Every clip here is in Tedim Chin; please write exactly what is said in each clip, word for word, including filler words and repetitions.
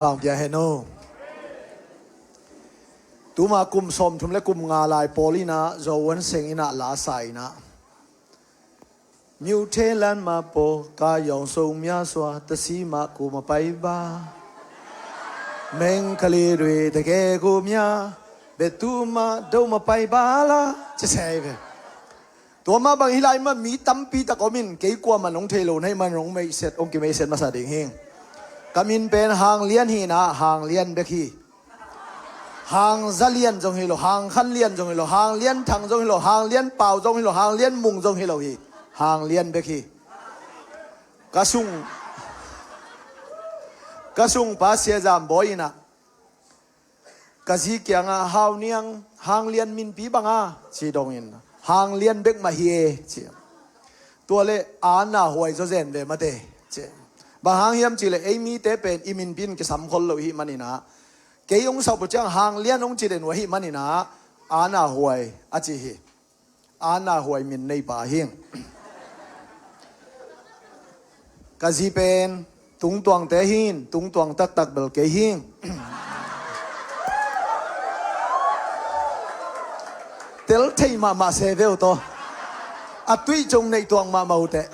Bang pia hen o. Tuma kum sawmthum le kum nga lai pawl inah Zo Wan Seng inah la sa inah, မြို့ထဲလမ်းမှာပေါ်ကားရောင်စုံများစွာ တစ်စီးမှကိုယ်မပိုင်ပါ မင်းကလေးတွေတကယ်ကိုများ ဘယ်သူမှဒုံးမပိုင်ပါလား Ci se hi ve. Tua mah bang hi lai mah mi tampi tak om in, kei kuamah nong thei lo na hih man nong meiset, hong kimeiset masa ding hi. Ka min pen Hang Lian hi inah, Hang Lian bek hi. Hang Za Lian zong hi lo, Hang Khan Lian zong hi lo, Hang Lian Thang zong hi lo, Hang Lian Pau zong hi lo, Hang Lian Mung zong hi lo hi. Hang Lian bek hi. Ka sung, ka sungpa Sia Zam Bawi inah ka zi kiangah, Hau Niang, Hang Lian minpi bang a, ci dongin, Hang Lian bek mah hi e, ci. Tua le, Ana Huai zaw zen ve mate, ci. Bang hang hiam cih leh ei mite pen i minpi in kisam khol lo i hih man inah, kei hong sap uh ciang Hang Lian hong ci den uh ahih man inah, Ana Huai a ci hi. Ana Huai min nei pa hi. Ka zi pen Tungtuangte hi in, tungtuang taktak bel kei hi. Tel thei mahmah se ve uh tawh. A tuih cung neih tuang mahmah uh teh.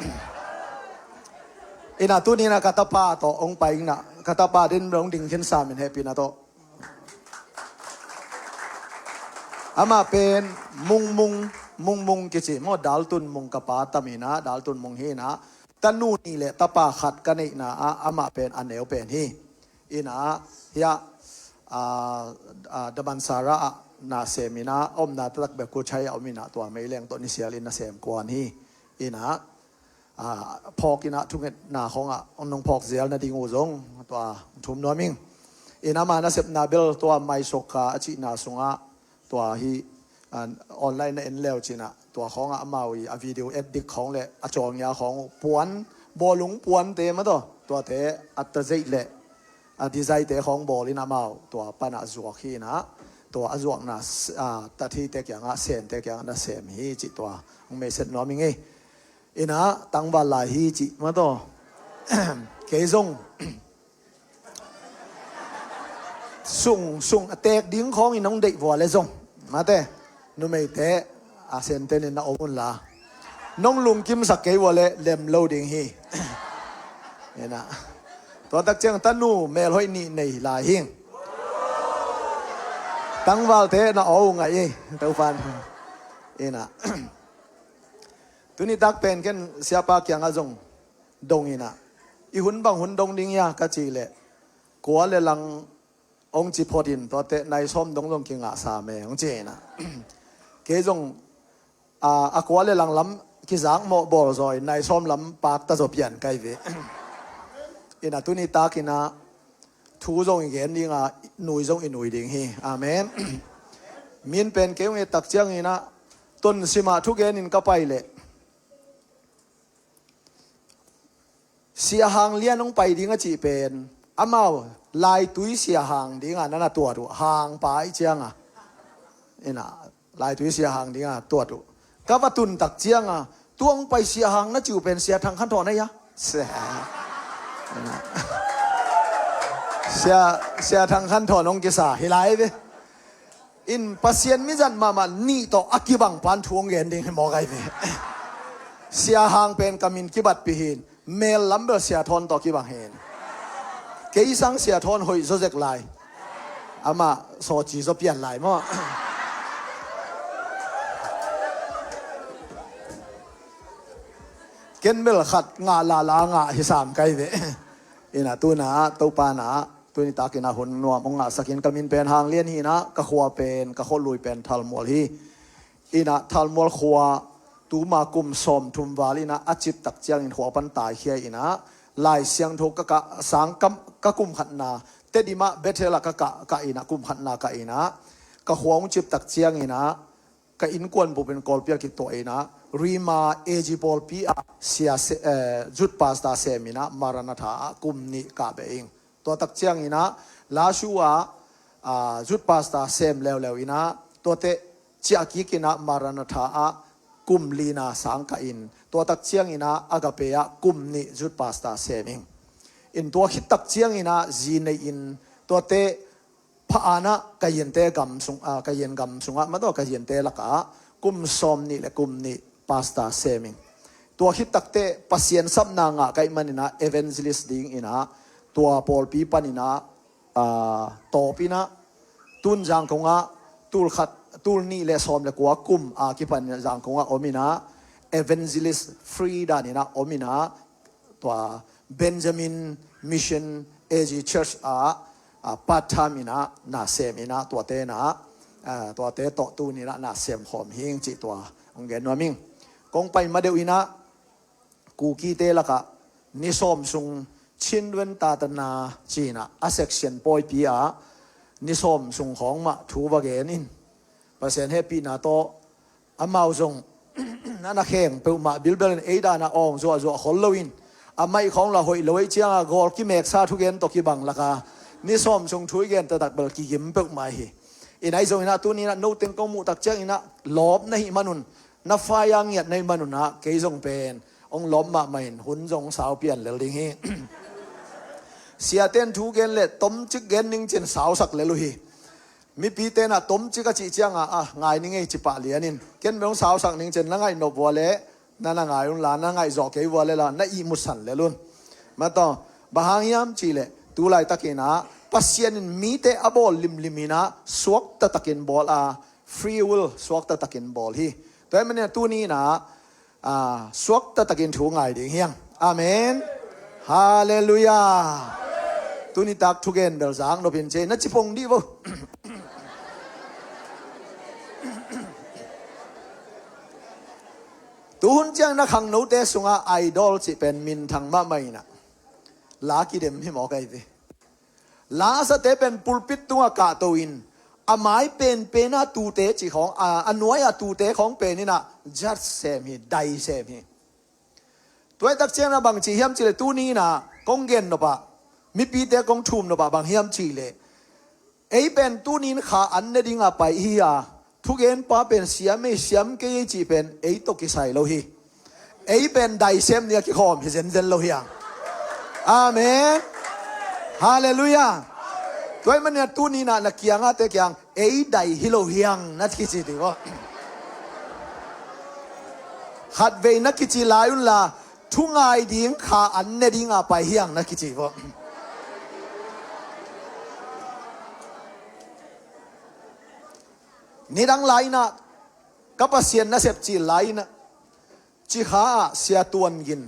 Inah tuni inah ka tapa tawh hong pai inah, ka tapa din hong ding khin sam in hehpihna tawh. Amah pen Mung Mung, Mung Mung kici maw, Dal Tun Mung ka pa tam inah, Dal Tun Mung hi inah, tanu nih le tapa khat ka neihna ah amah pen a neu pen hi. Inah hiah, ah, ah, Damansara ah na sem inah, a omna taktak bek Kuchai ah om inah, tua meileng tawh nisial in na sem kuan hi. Inah, ah, phawk inah thungetna khawngah hong nong phawk zial nading uh zong tua thum nuam ing. Inah ama nasepna bel tua Maisokka a cihna sungah tua hi, ah, online na en leu cinah tua khawngah amau i a video edit khawng le a cawngia khawng uh puan, bawlung puante mah tawh tuate a tazeih le a design-te khawng bawl in amau tua panah zuak hi inah, tua a zuakna s-, ah, tathite kiangah, sente kiangah na sem hi cih tua hong meiset nuam ing ei. Inah tangval lai hi cih mah tawh. Kei zong sung, sung a teek ding khawngin nong deih vua le zong mate, numeite a sente nin na om unla, nong lungkimsak kei vua le lem lo ding hi. Inah tua tak ciang tanu melhoih nih nei lai hi. Tangvalte na aw uh ngaih ei, Topan. Inah tuni tak pen ken siapa kiangah zong dong inah, i hun bang hun dong ding hia ka cih leh, kua le lang hong ci phot in, tuate nai sawm dong zong kingah sam e hong ci inah. Kei zong, a, a kua le lang lam kizak mawh bawl zaw in nai sawm lam pakta zaw pian ka hi ve. Inah tuni tak inah thu zong i gen ding a, nui zong i nui ding hi. Amen. Min pen kei hong et tak ciang inah, Tonsim ah thugen in ka pai leh Sia Hang Lian hong pai ding a cih pen amau Laitui Sia Hang dinga na na tuat uh, Hang pa ih cianga. Inah Laitui Sia Hang dinga tuat uh. Ka va tun tak cianga, tua hong pai Sia Hang na cih uh pen Sia Thang Khan Thawn ahi a. Sia, Sia, Sia Thang Khan Thawn hong kisa hi lai ve. In Pasian mizat mahmah nih tawh a kibang pan thu hong gen ding hi mawk ahi ve. Sia Hang pen ka min kibatpih hi in, mel lam bel Sia Thawn tawh kibang hi in. Kei sang Sia Thawn hoih zawzek lai. Amah sawci zaw pian lai maw. Ken bel khat ngah lala ngah hi sam ka hi ve. Inah tuna Topa na tuni tak inah hun nuam hong ngahsak in, ka min pen Hang Lian hi inah, ka khua pen, ka khualui pen Thalmual hi. Inah Thalmual khua tuma kum sawmthum val inah a cip tak ciangin khua pan taikhia inah, Lai Siangtho ka kah, sang ka, ka kum khatna, Tedim ah Bethel ah ka kah, kah inah kum khatna kah inah, ka khua hong cip tak ciang inah, ka innkuan bup in Kawlpi ah kituah inah, Rima A G pawlpi ah sia se-, eh, youth pastor sem inah, Maranatha ah kum nih kah beh ing. Tua tak ciang inah Lashu ah, ah, youth pastor sem leuleu inah, tuate ciah kik inah Maranatha ah kum lina sang kah in, tua tak ciang inah Agape ah kum nih youth pastor sem ing. In tua khit tak ciangin ah zi nei in tuate pha-an ah Kayente gam sung, ah, Kayen gam sungah mataw Kayente lakah kum sawm nih le kum nih pastor sem in. Tua khit takteh Pasian sapna ngah ka hih manin ah evangelist dingin ah tua pawlpi panin ah, ah, tawp in ah tun Zangkong ah tul khat, tul nih le sawm le kua kum a kipan Zangkong ah om in ah evangelist free dan in ah om in ah tua Benjamin Mission A G Church ah, ah, part time in ah na sem in ah tuate in ah, ah, tuate tawh tuni in ah na sem khawm hing cih tua hong gen nuam ing. Kong pai ma deuh in ah Kukite lakah ni sawm sung Chin Wen Tatana ci in ah a section pawipi ah ni sawm sung khawng mah thu va gen in Pasian hehpihna tawh amau zong na na kheng peuhmah bilbel in ei dan ah awng zuahzuah khol lo in a maih khawng la hoih lo ei ciang a gawl kimeksa thugen tawh kibang laka ni sawm sung thu i gen taktak bel kigim peuhmah hi. In ahi zongin ah tuni in ah no teng kong muh tak ciangin ah lawp na hih manun na fai a ngiat na hih manun ah kei zong pen hong lawp mahmah in hun zong hong sau pian lel ding hi. Siate in thu gen le tomcik gen ning cin sausak lel uh hi. Mipite in ah tomcik a cih ciangah ah ngai ning ei ci pah lian in ken bel hong sausak ning cin na ngaih nop vua le na na ngai un la na ngaih zawh kei vua le la na ihmutsan lel un. Mataw bang hang hiam cih leh tu laitakin ah Pasian in mite a bawl limlim in ah suakta takin bawl a free will suakta takin bawl hi. Tua ahih manin ah tuni in ah, ah, suakta takin thu ngai ding hiang. Amen. Halleluiah. Tuni tak thugen bel zak nopin ci na ci pong dih vo. Tuhun ciang na khangnote sungah idol cih pen minthang mahmah in ah la kidem hi mawk ahi ve. La a sate pen pulpit tungah kahto in a mai penpen a tute cih khawng, a, a nuai a tute khawng pen in ah judge sem hi, dai sem hi. Tua hi tak ciangin ah bang ci hiam cih leh tuni in ah kong gen nop ah mipite kong thum nop ah bang hiam cih leh ei pen tuni in kha an ne ding a pai hi a thugenpa pen siam ei siam kei ei cih pen ei tawh kisai lo hi. Ei pen dai sem ding a kikhawm hi zenzen lo hiang. Amen. Halleluiah. Tua ahih manin ah tuni in ah na kiangahte kiang ei dai hi lo hiang na kici ding aw. Khatvei na kici lai un la thu ngai ding kha an ne ding a pai hiang na kici aw. Nidang lai in ah ka Pasian nasep cil lai in ah Cikha ah Sia Tuan Gin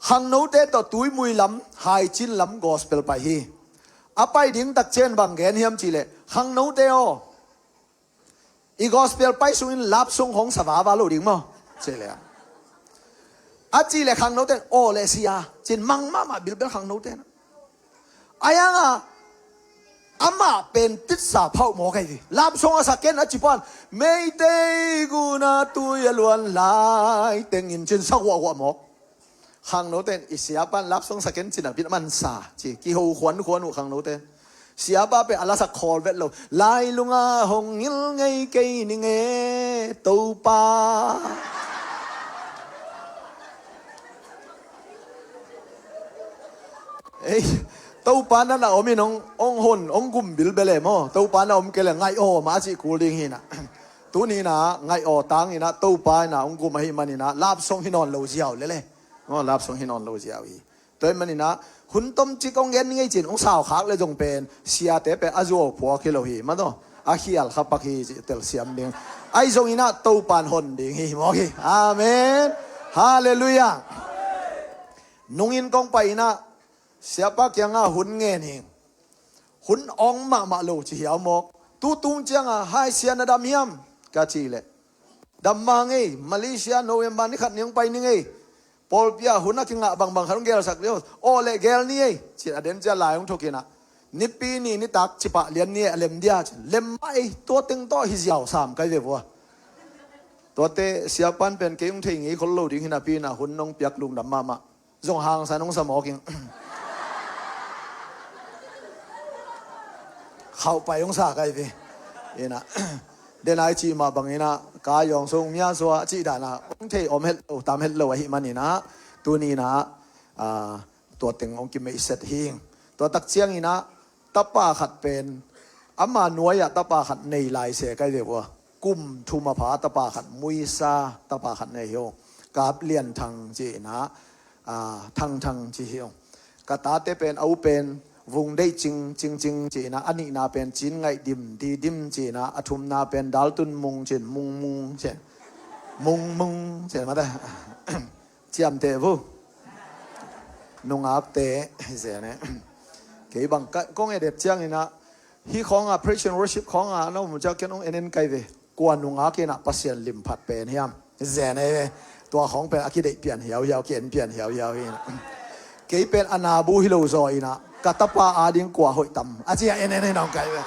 khangnote tawh Tuimui lam, Haicin lam gospel pai hi. A pai ding tak ciang bang gen hiam cih leh khangnote aw, i gospel pai sungin love song hong sa vava lo ding maw? Cih leh a cih leh khangnote in aw le sia cin mang mahmah bilbel khangnote in ah a hiang a amah pen titsa phauh mawk ahi hi. Love song a sa ken a ci pan Meitei guna tui a luan lai tengin cin sa huahhuah mawk. Khangnote in i siapa in love song sa ken cin a bit man sa ci kiho khuankhuan uh khangnote in. Siapa pen a la sak khawl vet lo. Lailunga hong ngil ngei kei ning e Topa. Ei, Topa na na om in hong, hong hon, hong gum bilbel e maw? Topa na om kei leh ngaih aw mah a cih kul ding hi in ah. Tuni in ah ngaih aw tang in ah Topa in ah hong gum ahih manin ah love song hi nawn lo ziau lel e. Maw, love song hi nawn lo ziau hi. Tua ahih manin ah hun tomcik hong gen ning ei cin hong saukhak leh zong pen siate pen a zuau phuak hi lo hi. Mataw a khial kha pak hi cih telsiam ding. Ahi zongin ah Topa in hon ding hi mawk hi. Amen. Halleluiah. Nungin kong pai in ah siapa kiangah hun ngen hi. Hun awng mahmah lo ci hiau mawk. Tu tung ciangah hai sia na dam hiam ka cih leh dam mang ei, Malaysia November ni khat ni hong pai ning ei. Pawlpi ah hun a kingah bangbang khat hong gelsak dih aw. Aw leh gel ni ei cin a den cia lai hong thuk in ah Nipi ni nitak cipah lian ni ei a lem dia cin lem mah ei. Tua teng tawh hi ziau sam kai ve vua. Tuate siapa in pen kei hong thei ngei khol lo ding hi napi in ah hun nong piak lungdam mahmah. Zong hangsan hong sa mawk ing. Khauh pai hong sa kai ve. In ah den ai cih mah bangin ah ka yawng sung mia sua cih dan ah hong thei om het lo tam het lo ahih manin ah tuni in ah, ah, tua teng hong kimeihset hing. Tua tak ciangin ah tapa khat pen ama nuai-ah tapa khat nei lai se kai ve ua. Kum thum a pha tapa khat muisa tapa khat nei hi ung. Kap Lian Thang ci-in ah, ah, Thang Thang ci hi ung. Ka tate pen a u pen Vung Deih Cing, Cing Cing ci-in ah, a nihna pen Cin Ngaih Dim, Di Dim ci-in ah, a thumna pen Dal Tun Mung ci-in, Mung Mung ci-in, Mung Mung ci-in mate. Ciamteh vo. Nungakte hi zen e. Kei bang ka, kong edet ciangin ah, hih khawng ah, praise and worship khawng ah na um ciang ken hong en en kai ve. Kua nungak in ah Pasian limphat pen hiam? Zen e ve. Tua khawng pen a kideih pian hiauhiau, ki-en pian hiauhiau hi in ah. Kei pen a nabu hi lo zaw in ah, ka tapa ading kua hoih tam a ci a en en in ah hong kai ve.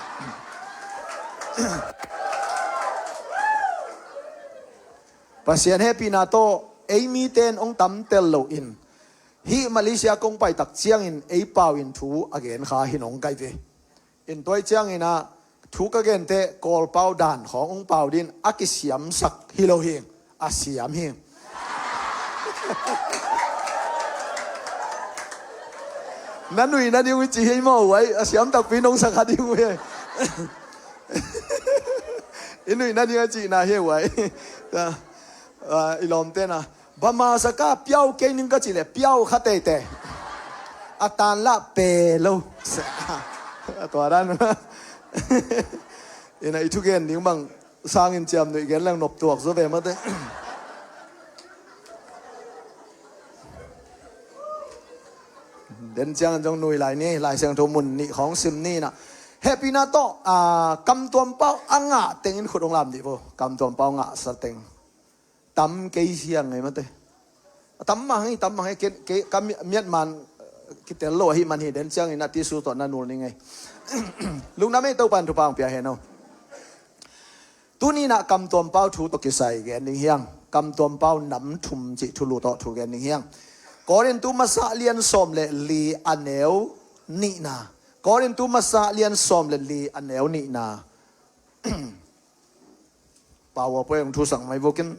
Pasian hehpihna tawh ei mite in hong tam tel loin, hih Malaysia kong pai tak ciangin ei pau in thu a gen kha hi in hong kai ve. In tua ciangin ah thu ka gen teh Kawlpau dan khawng hong pau ding a kisiamsak hi lo hi. A siam hi. Na nuih nading uh ci hi maw, uai, a siam takpi nong sak kha ding uh hi. I nuih nading a cihna hi uai. Ah, i lawmte na, bama saka piau kei ning ka cih leh piau kha teitei. A tanlah pe lo. A tua dan. Ina i thugen ding bang sangin ciam nuih gen leng nop tuak zaw ve mate. Den ciangin zong nui lai ni, Lai Siangtho mun nih khawng sim ni na. Hehpihna tawh, ah, kamtuam pau a ngah tengin khut hong lam dih vo. Kamtuam pau ngahsa teng. Tam kei siang ngai mate. Tam mah hi, tam mah hi, ke, ke, ka mi-, miatman, eh, kitel lo ahi man hi, den ciangin a tisu tawh na nul ni ngai. Lungdam ei, Topan thupha hong pia hen aw. Tuni in ah kamtuam pau thu tawh kisai gen ding hiang. Kamtuam pau nam thum cih thulu tawh thu gen ding hiang. Korintu masa lian sawm le li a neu nihna. Korintu masa lian sawm le li a neu nihna. Pau a poi hong thusak mai vokin.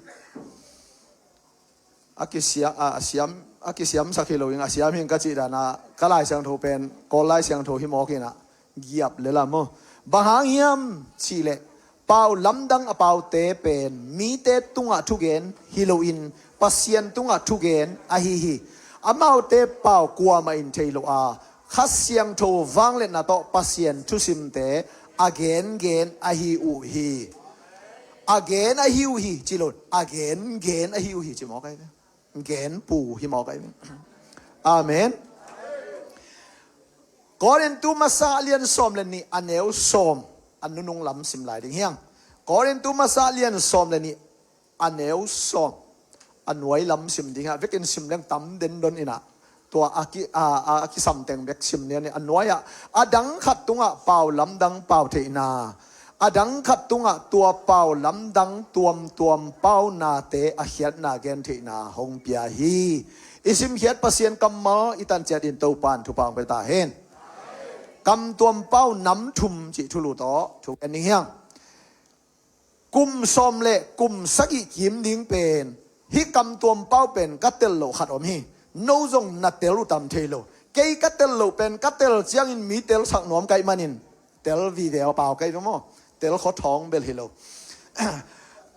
A kisia-, a, a siam, a kisiamsak hi lo ing, a siam hi ing ka cih dan a, ka Lai Siangtho pen, Kawl Lai Siangtho hi mawk in ah, giap le lam aw. Bang hang hiam cih leh, pau lamdang a paute pen, mite tungah thugen hi lo in, Pasian tungah thugen ahi hi. Amaute pau kuamah in thei lo a, Kha Siangtho vangliatna tawh Pasian thusimte a gengen ahi uh hi. A gen ahi uh hi, ci lo. A gengen ahi uh hi, ci mawk ahi ve. Gen pu hi mawk ahi ve. Amen. Korintu masa lian sawm le nih a neu sawm, a nunung lam sim lai ding hiang. Korintu masa lian sawm le nih a neu sawm, a nuai lam sim ding ah, vekin sim leng tam den don in ah, tua a ki, a, a, a kisam teng bek sim nia ni, a nuai ah, a dang khat tungah pau lamdang pau theihna, a dang khat tungah tua pau lamdang tuamtuam pau nate a khiatna gen theihna hong pia hi. I simkhiat Pasian kammal i tanciat in Topan thupha hong pia ta hen. Kamtuam pau nam thum cih thulu tawh thu gen ding hiang. Kum sawm le kum sagih kim ding pen, hih kamtuam pau pen ka tel loh khat om hi. No zong na tel uh tam thei lo. Kei ka tel loh pen ka tel ciangin mi telsak nuam ka hih manin, tel vive a pau ka hih ve maw. Tel khuathawng bel hi lo.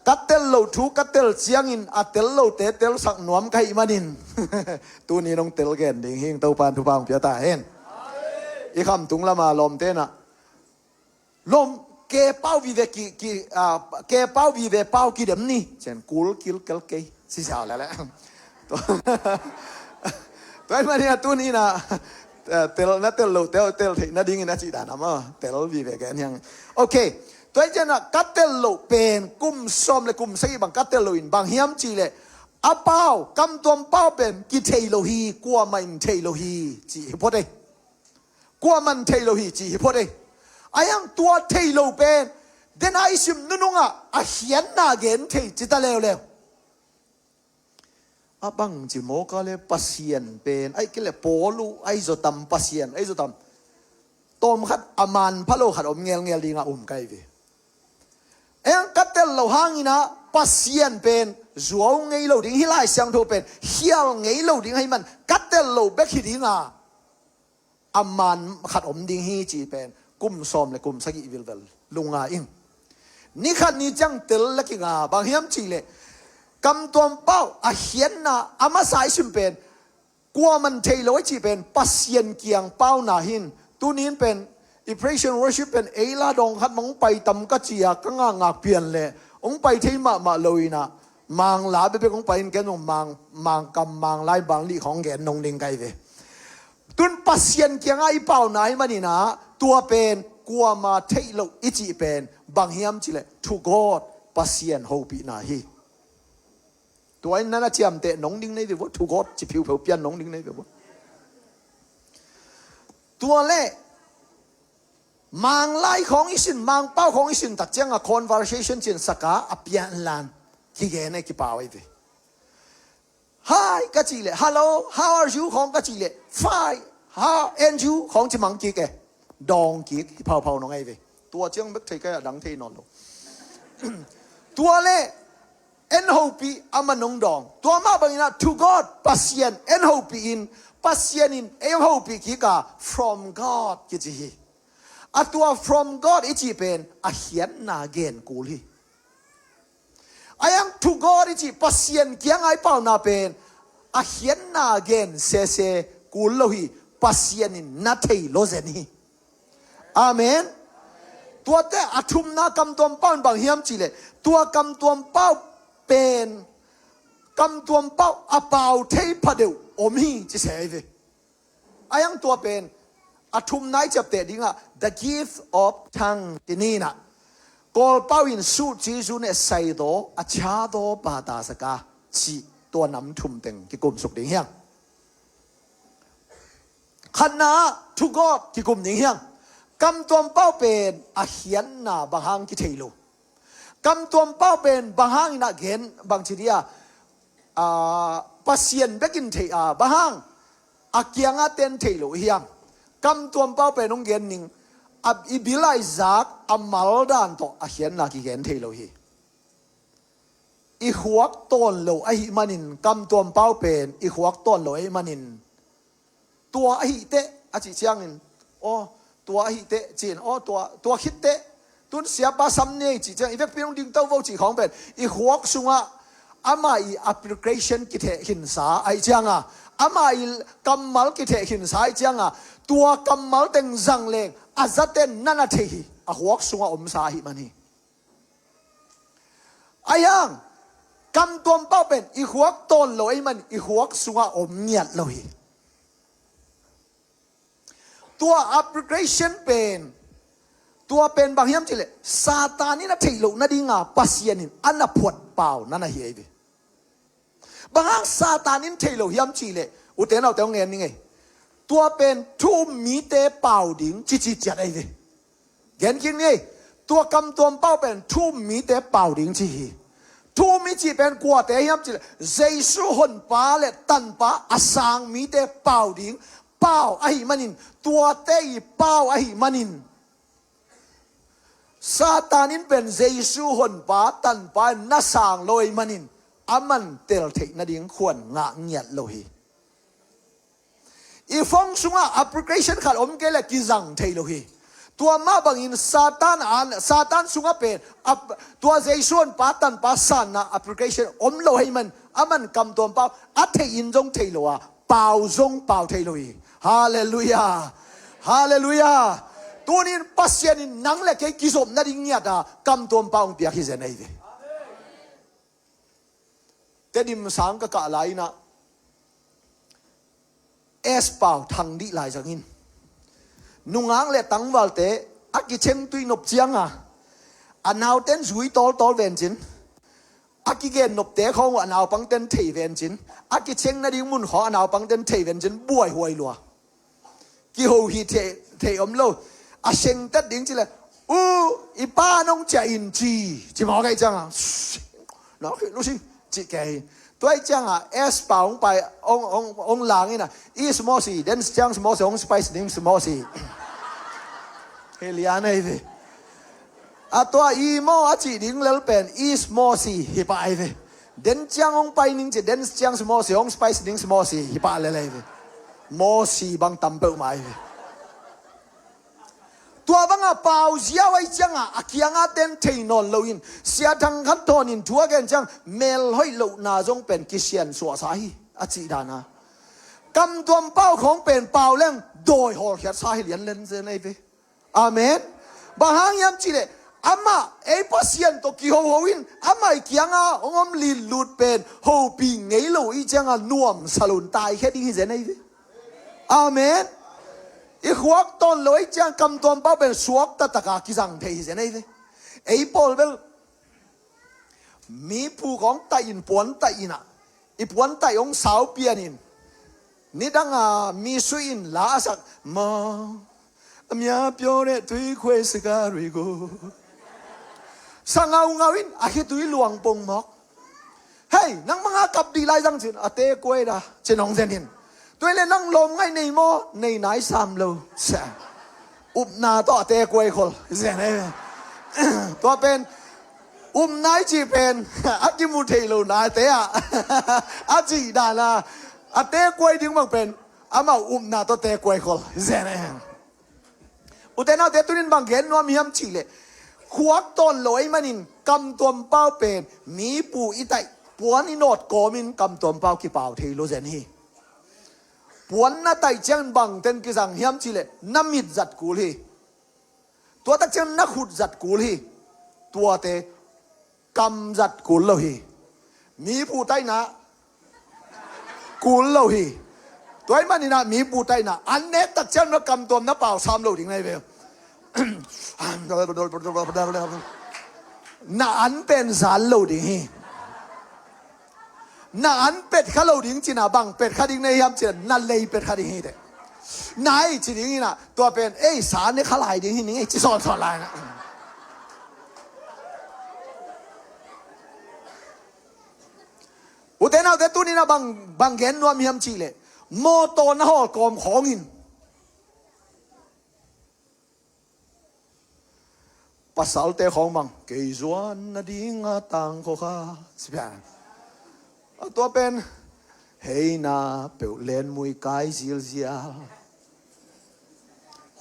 Ka tel loh thu ka tel ciangin a tel lote telsak nuam ka hih manin, tuni nong tel gen ding hing, Topan thupha hong pia ta hen. I khamtung lama lawmte na Lom, ke pau vive ki, ki, ah, ke pau vive pau kidem ni. Cian kul kil kel kei. Si siau lele. Tua, tua in mani a tuni na, eh, tel na tel lo, tel, tel thei na ding in a ci dan ama, tel vive gen hiang. Okay. Tua in cian a ka tel lo pen, kum sawm le kum sagih bang ka tel lo in bang hiam ci le. A pau, kamtuam pau pen, ki thei lo hi, kuamah in thei lo hi, ci hi phot ei. Kuamah in thei lo hi, ci hi phot ei. A hiang tua thei lo pen, den a i sim nunungah, a khiatna gen thei ci ta leuleu. A bang ci mawk a le Pasian pen, ai ki le Paul uh, ai zaw tam Pasian, ai zaw tam. Tawm khat a man pha lo khat om ngelngel dingah um kai ve. Eng ka tel lo hangin ah Pasian pen zuau ngei lo ding, hih Lai Siangtho pen khial ngei lo ding ahih man ka tel lo bek hi ding a, a man khat om ding hi cih pen kum sawm le kum sagih vilvel lungngai ing. Ni khat ni ciang tel la kinga, bang hiam cih leh Kam Tuam Pau a khiatna a masa i sim pen kuaman thei lo i cih pen Pasian kiang pauna hi in. Tuni in pen i praise and worship pen ei la dawng khat mah hong pai tam ka ci a, ka ngakngak pian leh hong pai thei mahmah lo in ah, Mangla bekbek hong pai in, ken zong Mang, Mangkam, Manglai, Bangli khawng gen nong ding ka hi ve. Tun Pasian kiangah i pauna ahih manin ah, tua pen kuama theih loh i cih pen bang hiam cih leh, to God, Pasian hopihna hi. Tua in na na ciamteh nong ding na hi ve ua, to God ci phiupheu pian nong ding na hi ve ua. Tua leh Manglai khawng i sin, Mangpau khawng i sin tak ciangah conversation ci-in sak a, a pianlan kigen a, kipau ahi ve. Hi ka cih leh, "Hello, how are you?" khawng ka cih leh, "Fine, how and you?" khawng ci mang kik e. Dawng kik hi phauphau nong ahi ve. Tua ciang bek thei ka hi a, dang thei nawn lo. Tua leh en hopih, amah nong dawng. Tua mah bangin ah, to God, Pasian en hopih in, Pasian in ei hong hopih kik a, from God kici hi. A tua from God i cih pen a khiatna gen kul hi. Ahi hang to God i cih Pasian kiangah i pauna pen a khiatna gen sese kul lo hi. Pasian in na thei lo zen hi. Amen. Tuate a thumna Kam Tuam Pau in bang hiam cih leh, tua Kam Tuam Pau pen, Kam Tuam Pau a pau thei phadeuh om hi ci se ahi ve. Ahi hang tua pen a thumna i ciapteh dingah, the gift of tongue ci ni in ah, Kawlpau in suhci zu ne saidaw a ciadaw pata saka cih, tua nam thum teng kikumsuk ding hi hang. Khatna ah to God kikum ding hi hang. Kam Tuam Pau pen a khiatna bang hang kithei lo? Kam Tuam Pau pen bang hangin ah gen, bang ci dia, ah, Pasian bekin thei a, bang hang a kiangah ten thei lo hiam? Kam Tuam Pau pen hong gen ning, a, i bil ah i zak a mal dan tawh a khiatna kigen thei lo hi. I khuak tawn lo ahih manin, Kam Tuam Pau pen i khuak tawn lo ahih manin, tua ahih teh a cih ciangin, aw, tua ahih teh ci-in, aw, tua, tua khit teh, tun siapa sam ni ei cih ciang, i vekpi in hong dingto vo cih khawng pen i khuak sungah ama i application kitheh khinsa ahih cianga, ama i kammal kitheh khinsa ahih cianga, tua kammal teng zang leng a zaten na na thei hi, a khuak sungah omsa ahih man hi. Ahi hang Kam Tuam Pau pen i khuak tawn lo ahih man i khuak sungah om ngiat lo hi. Tua application pen, tua pen bang hiam cih leh, Satan in a theih loh nadinga Pasian in a na phuat pau na na hi ahi ve. Bang hang Satan in thei lo hiam cih leh, ute naute hong ngen ning ei. Tua pen thu-um mite pau ding cici ciat ahi ve. Gen kik ni ei. Tua Kam Tuam Pau pen thu-um mite pau ding ci hi. Thu-um i cih pen kuate hiam cih leh, Jesu honpa le tanpa a sang mite pau ding pau ahih manin, tuate i pau ahih manin, Satan in pen Jesu honpa tanpa in na sang lo ahih manin, aman tel theih nading khuan ngah ngiat lo hi. I phone sungah application khat om kei leh kizang thei lo hi. Tua mah bangin Satan an, Satan sungah pen ap-, tua Jesu honpa tanpa sanna application om lo ahih man, aman Kam Tuam Pau a theih in zong thei lo a, pau zong pau thei lo hi. Halleluiah. Halleluiah. Tunin Pasian in nang le kei kizop nading ngiat a Kam Tuam Pau hong piak hi zen ahi ve. Tedim sang ka kah lai-in ah, S Pau Thang Dih Lai Zang in, nungak le tangvalte a kicheng tui nop cianga, a nauten zui tawltawl vencin, a kigen nopte khawng uh a naupangten thei vencin, a kicheng nading mun khawng a naupangten thei vencin, buaihuai lua. Kiho hi thei, thei om lo. A sengtet ding ci leh, "U, i pa nong ciah in," ci, ci mawk ahih cianga, "Nawk hi, nusi," ci kei hi. Tua ahih cianga S Pau hong pai, hong, hong, hong lang in ah, "Is Mosi, den ciang Mosi, hong spice ding Mosi." Hi lian ahi ve. A tua i maw a cih ding lel pen, "Is Mosi," hi pah ahi ve. Den ciang hong pai ning ci, den ciang si maw si, hong pai si ning si maw si, hi pah lel hi ve. Maw si bang tam peuhmah hi ve. Tua banga pau ziau ahi cianga a kianga ten thei nawn loin Sia Thang Khan Thawn in thu a gen ciang melhoih lohna zong pen kisiansuahsa hi a cih dana. Kamtuam pau khawng pen pau leng dawi hawlkhiatsa hi lianlen zen ahi ve. Amen. Bang hang hiam cihleh amah ei Pasian tawh kihoho in amah i kianga hong om linlut pen hopih ngei lo i cianga nuamsa lo in taikhia ding hi zen ahi ve. Amen. I khuak tawn lo i ciang kamtuam pau pen suak taktaka kizang thei hi zen ahi ve. Ei pawl bel mi pu kong taih in puan taih inah i puan taih hong sau pianin nidanga mi sui in la a sak maw. A mia piore tui khuai sika rui go. Sa ngaungau in a khitui luang pong mawk. Hei, nang manga kap dih lai zang cin a te kuai da cin hong zen in. Tuai le nang lawm ngaih nei maw, nei nai sam lo. Upna tawh a te kuai khol zen e. Tua pen upna i cih pen a kimu thei lo nate ah a cih dana a te kuai ding bang pen amau upna tawh te kuai khol zen e. Ute naute tunin bang gen nuam hiam cihleh khuak tawn lo ei manin kamtuam pau pen mi pu i taih puan i nawt kawmin kamtuam pau kipau thei lo zen hi. Puan na taih ciangin bangten kizang hiam cihleh na mit zat kul hi. Tua tak ciang na khut zat kul hi. Tuate kam zat kul lo hi. Mi pu taihna kul lo hi. Tua i maninah mi pu taihna an nek tak ciang na kamtuam na pau sam lo ding na hi ve. Na an pen zal lo ding hi. Na an pet kha lo ding cina bang pet kha ding na hiam cina na lei pet kha ding hi te. Nai ci ding ina tua pen ei sa ne kha lai ding hi ning ei ci sawn sawn lai na. Ute naute tunina bang bang gen nuam hiam cih leh mawtaw na hawl kawm khawngin pasalte khawng bang kei zuan nadinga tangkho kha sipian a tua pen heina peuh lenmui kai zilzial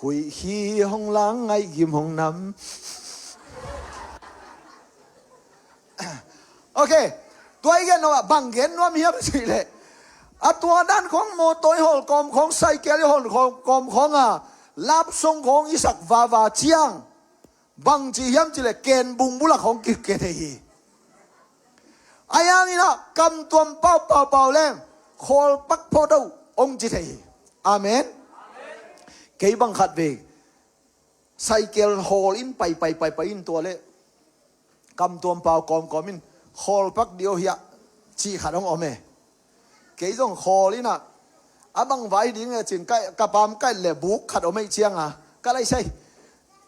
huih khi hong lang ngaih gim hong nam. Ok. Tua i gen nuam ah bang gen nuam hiam cih leh a tua dan khawng mawtaw i hawl kawm khawng saikel i hawl kawm khawng a lapsong khawng i sak vava ciang bang ci hiam cih leh ken bung bulak khawng kik ke thei hi. A yang inah kamtuam pau pau pau leng khawl pak pho do ong ci thei hi. Amen. Kei bang khat ve saikel hawl in pai pai pai pai in tua leh kamtuam pau kawmkawm in khawl pak dih aw hiah cih khat hong om e. Kei zong khawl inah a bang vai ding e cin ka pam kaih leh buk khat om ei cianga ka lai sai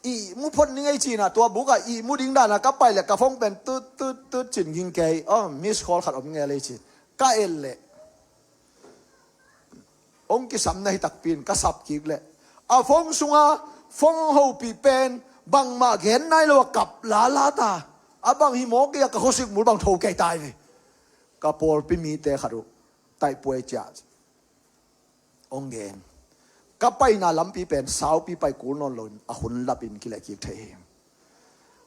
ih mu phot ning ei cinah tua bukah ih mu ding dana ka pai leh ka phone pen tut tut tut cin ging kei aw miss call khat om ngel ei cin ka et leh hong kisam na hi takpi in ka sap kik leh a phone sunga phone hong hopih pen bangmah gen nai lo a kap lala ta a bang hi mawk kei a ka khuasik mul bang tho kei tai ve. Ka pawlpi mite khat uh taihpuai ciah hong gen ka paina lampi pen saupi pai kul nawn loin a hun lapin kileh kik thei hi.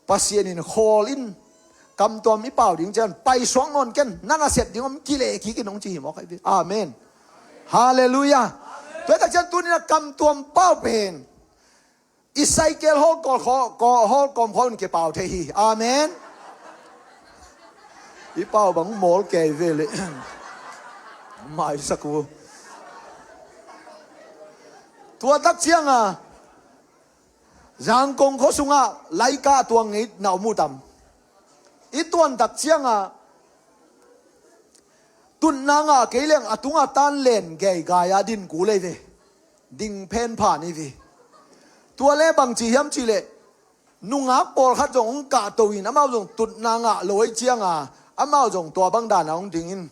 Pasian in khawl in kamtuam i pau ding cian paisuak nawn ken na nasep ding om kileh kik in hong ci hi mawk ahi ve. Amen. Halleluiah. Tua tak cian tunin a kamtuam pau pen i saikel hawl kawm khawng in kipau thei hi. Amen. I pau bang mawl kei ve le maisak uh. Tua tak cianga Zangkong khua sungah laika tuang ngei na om uh tam? I tuan tak cianga tutna ngah kei leng a tunga tan len geigai a din kul ei ve. Ding phen phan i ve. Tua le bang ci hiam cih leh nungak pawlkhat zong hong kahto in amau zong tutna ngah lo ei cianga amau zong tua bang dana hong dingin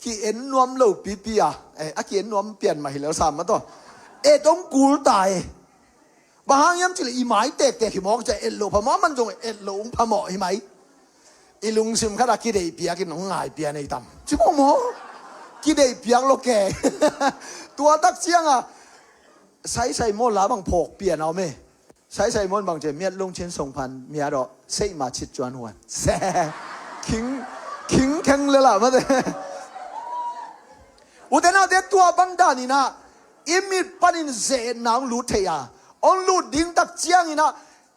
ki-en nuam lo pipi a, eh, a ki-en nuam pian mah hi lo sam mah tawh et hong kul ta e. Bang hang hiam cih leh i mai tektek hi mawk ciah et lo phamawh a man zong et lo hong phamawh hi mai. I lungsim khat a kideih piak in hong ngai pia nei tam. Ci mawh maw? Kideih piak lo ke. Tua tak ciang a, Saisai maw la bang phawk pian a om e. Saisai maw bang ci, miat lungcin song phan miat aw, seih ma cit cuan huan. Se. King, king keng le la mate. Ute naute, tua bang dan in ah, i mit panin ze-etna hong lut thei a, hong lut ding tak ciangin ah,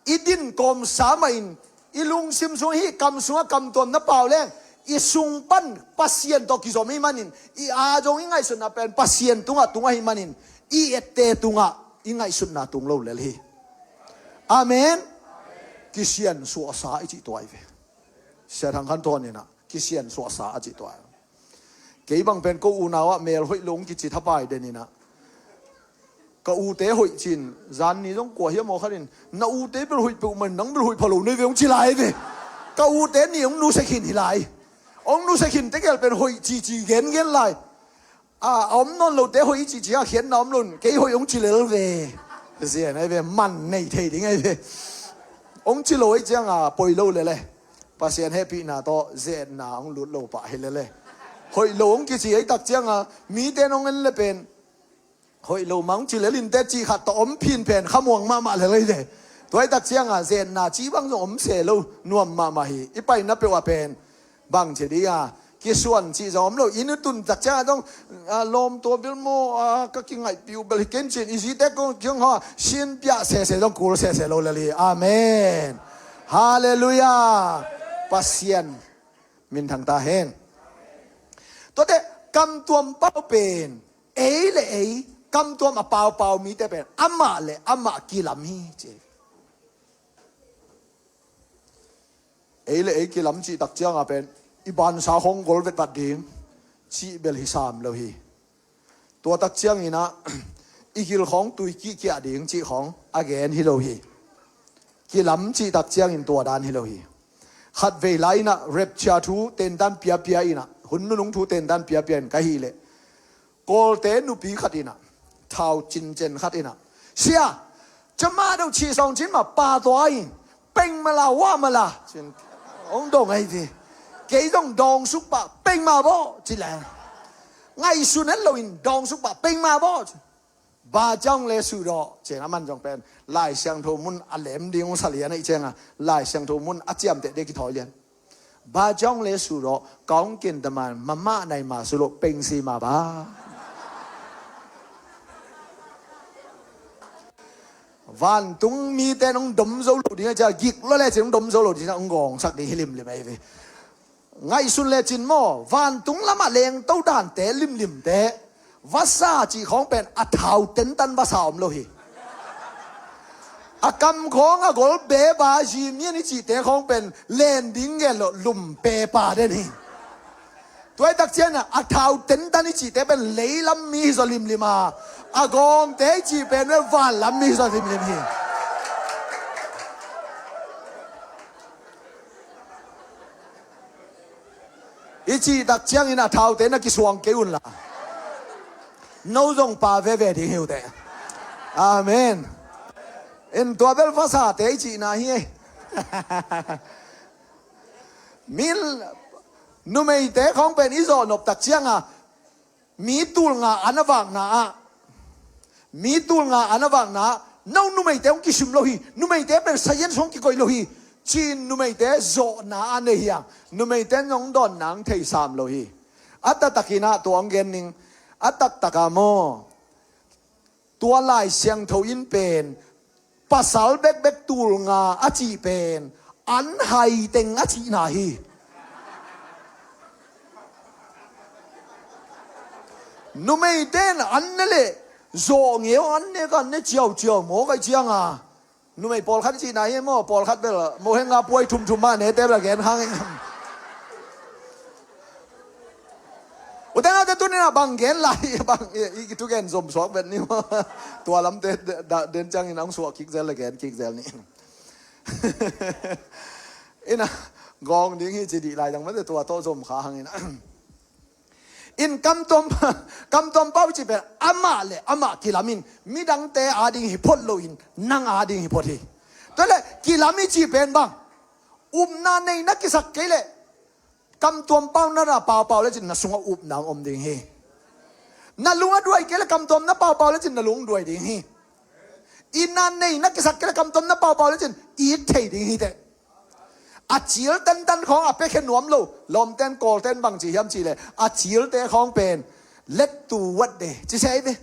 i din kawmsa mah in, i lungsim sung, hih kam sungah kamtuam na pau leng, i sung pan Pasian tawh kizom ahih manin, i aa zong i ngaihsutna pen Pasian tungah tung ahih manin, i ette tungah i ngaihsutna tung lo lel hi. Amen. Kisiansuahsa i cih tua hi ve. Sia Thang Khan Thawn in ah, kisiansuahsa a cih tua hi. Kei bang pen ko unau ah mel hoih lo hong kici thapai den in ah, ka ute hoih cin, zan ni zong kua hiam aw khat in, na ute bel hoih peuhmah in, nang bel hoih pha lo nei ve hong ci lai ve. Ka ute ni hong nusia khin hi lai. Hong nusia khin tegel pen hoih cici gengen lai. A, a om nawn lote hoih i cihcih a khiatna om lo in, kei hoih hong ci lel ve. Pasian ahi ve, man nei thei ding ahi ve. Hong ci lo ahi ciang a poi lo lel e. Pasian hehpihna tawh ze-etna hong lut lo pah hi lel e. Hoih lo hong kici ahi tak ciang a, mite in hong en le pen, hoih lo mah hong ci lel inteh cih khat tawh om phin pen khamuang mahmah lel ahi ve. Tua ahi tak ciang a ze-etna cih bang zong om se lo, nuam mahmah hi. I paina peuh ah pen bang ci ding a, kisuan cih zong om lo. Inn i tun tak ciang a zong, a, lawm tua bel maw, a, ka kingaihpih uh bel hi kei in ci-in i zite kong kiang haw a, sin piah sese zong kul sese lo lel hi. Amen. Halleluiah. Pasian minthang ta hen. Tuate, kamtuam pau pen, ei le ei, kamtuam a paupau mite pen amah le amah kilam hi ci. Ei le ei kilam cih tak ciang a pen, i bansa khawng gol vetvat ding cih bel hi sam lo hi. Tua tak ciangin ah, i gil khawng tui kihkiah ding cih khawng a gen hi lo hi. Kilam cih tak ciangin tua dan hi lo hi. Khatvei lai in ah rapture thu tentan piapia in ah, hun nunung thu tentan piapia in ka hih leh, Kawlte nupi khat in ah, thau cincen khat in ah, "Sia, cama deuh cih sawng cin mah pa tua in, peng mala, wah mala," cin hong dong ahi ve. Kei zong dawngsuk pah peng ma baw ci leng, ngaihsun het loin dawngsuk pah peng ma baw ci. Ba ciang le sudaw cin, aman zong pen Lai Siangtho mun a lem ding hong sa lian ahi ciang a, Lai Siangtho mun a ciamteh ding kithawi lian. Ba ciang le sudaw, kong kin taman, mama nai ma sulo peng si ma ba. Vantung mite nong dom zo lo ding a cia, gik lo le cin nong dom zo lo ding a, nong gawngsak ding hi limlim ahi ve. Ngaihsun le cin maw, vantung lamah lengto dante limlimte, vasa cih khawng pen a thau tentan vasa om lo hi. A kam khawng a gol beba zimian i cihte khawng pen len ding gen lo, lum pepa den hi. Tuaitak cianah a thau tentan i cihte pen leilam mi hi zaw limlim a, a gawmte i cih pen pen vanlam mi hi zaw limlim hi. I cihtak ciangin a thaute na kisuang kei unla, no zong pa veve ding hi uh teh. Amen. In tua bel vasate i cihna hi. Mi numeite khawng pen i zawh noptak cianga mi tulnga an a vakna ah, mi tulnga an a vakna ah, no numeite hong kisim lo hi, numeite pen sayan sung hong kikoih lo hi, ci-in numeite zawhna a nei hi a, numeite in hong dawnna hong thei sam lo hi. A taktakin ah tua hong gen ning, a taktaka maw, tua Lai Siangtho in pen pasal bekbek tulnga a cih pen an hai teng a cihna hi. Numeite in an ne leh zawh ngeu, an ne ka an ne ciauciau maw, kai cianga numei pawlkhat i cihna hi maw, pawlkhat bel mohenga puai thumthum mah nete bel gen hang. Ute naute, tuni-in ah bang gen lai, bang i, i thugen zom suak vet ni maw. Tua lamte den ciangin a hong suah kik zel le gen kik zel ni. Ina gawng ding hi ci dih lai dang mate, tua tawh zom kha hangin. In kamtuam, kamtuam pau i cih pen amah le amah kilamin, midangte ading hi phot loin nang ading hi phot hi. Tua leh kilam i cih pen bang, upna nei na kisak kei leh Kamtuam pau na na paupau lecin na sungah upna hong om ding hi. Na lung a duai kei le kamtuam na paupau lecin na lung duai ding hi. Inn a nei na kisak kei le kamtuam na paupau lecin it thei ding hi teh. A cil tantan khawng a piakhia nuam lo. Lawmten Kawlten bang ci hiam cih leh a cilte khawng pen let to what day ci se hi ve.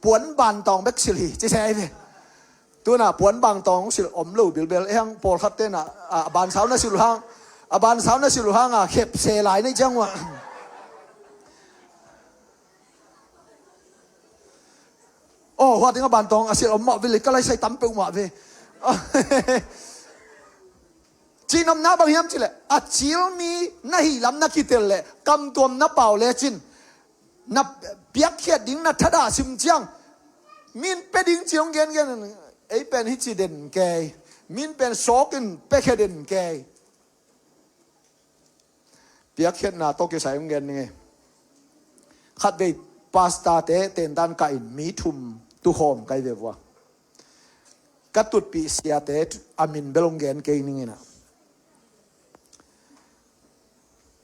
Puan bantawng bek silh hi ci se hi ve. Tuna puan bantawng silh om lo bilbel, ei hang pawlkhat tenah a bansau na silh uh hang, a bansau na silh uh hang a khep se lai na hi ciang uh ah. Aw, hua ding a bantawng a silh om mah ve le, ka lai sai tam peuhmah ve. Cihnopna bang hiam cih leh a cil mi na hih lam na kitel leh kamtuam na pau lecin na piakkhiat ding na thadah sim ciang, min pia ding ci hong gengen, ei pen hi ci den kei, min pen sawkin piakhia den kei. Piakkhiatna tawh kisai hong gen ning ei. Khatvei pastorte tentan kah in mi thum tukhawm kai ve vua. Ka tutpih siate a min bel hong gen kei ning inah.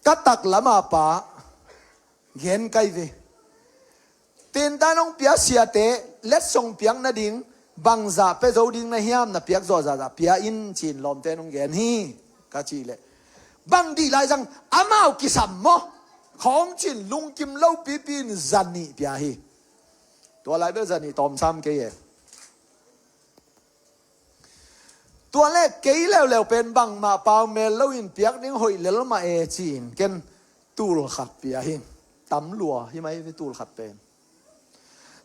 Ka taklama pa gen kai ve. Tentan hong pia siate letsong piak nading bangzah pia zo ding na hiam, na piak zawh zahzah pia in ci-in lawmten hong gen hi. Ka cih leh bang dih lai zang amau kisam maw khawng ci-in lungkim lo pipi in zanih pia hi. Tua lai bel zanih tawmsam kei e. Tua le kei leuleu pen bangmah pau mel loin piak ding hoih lel mah e ci-in ken tul khat pia hi. Tam lua hi mai ve tul khat pen.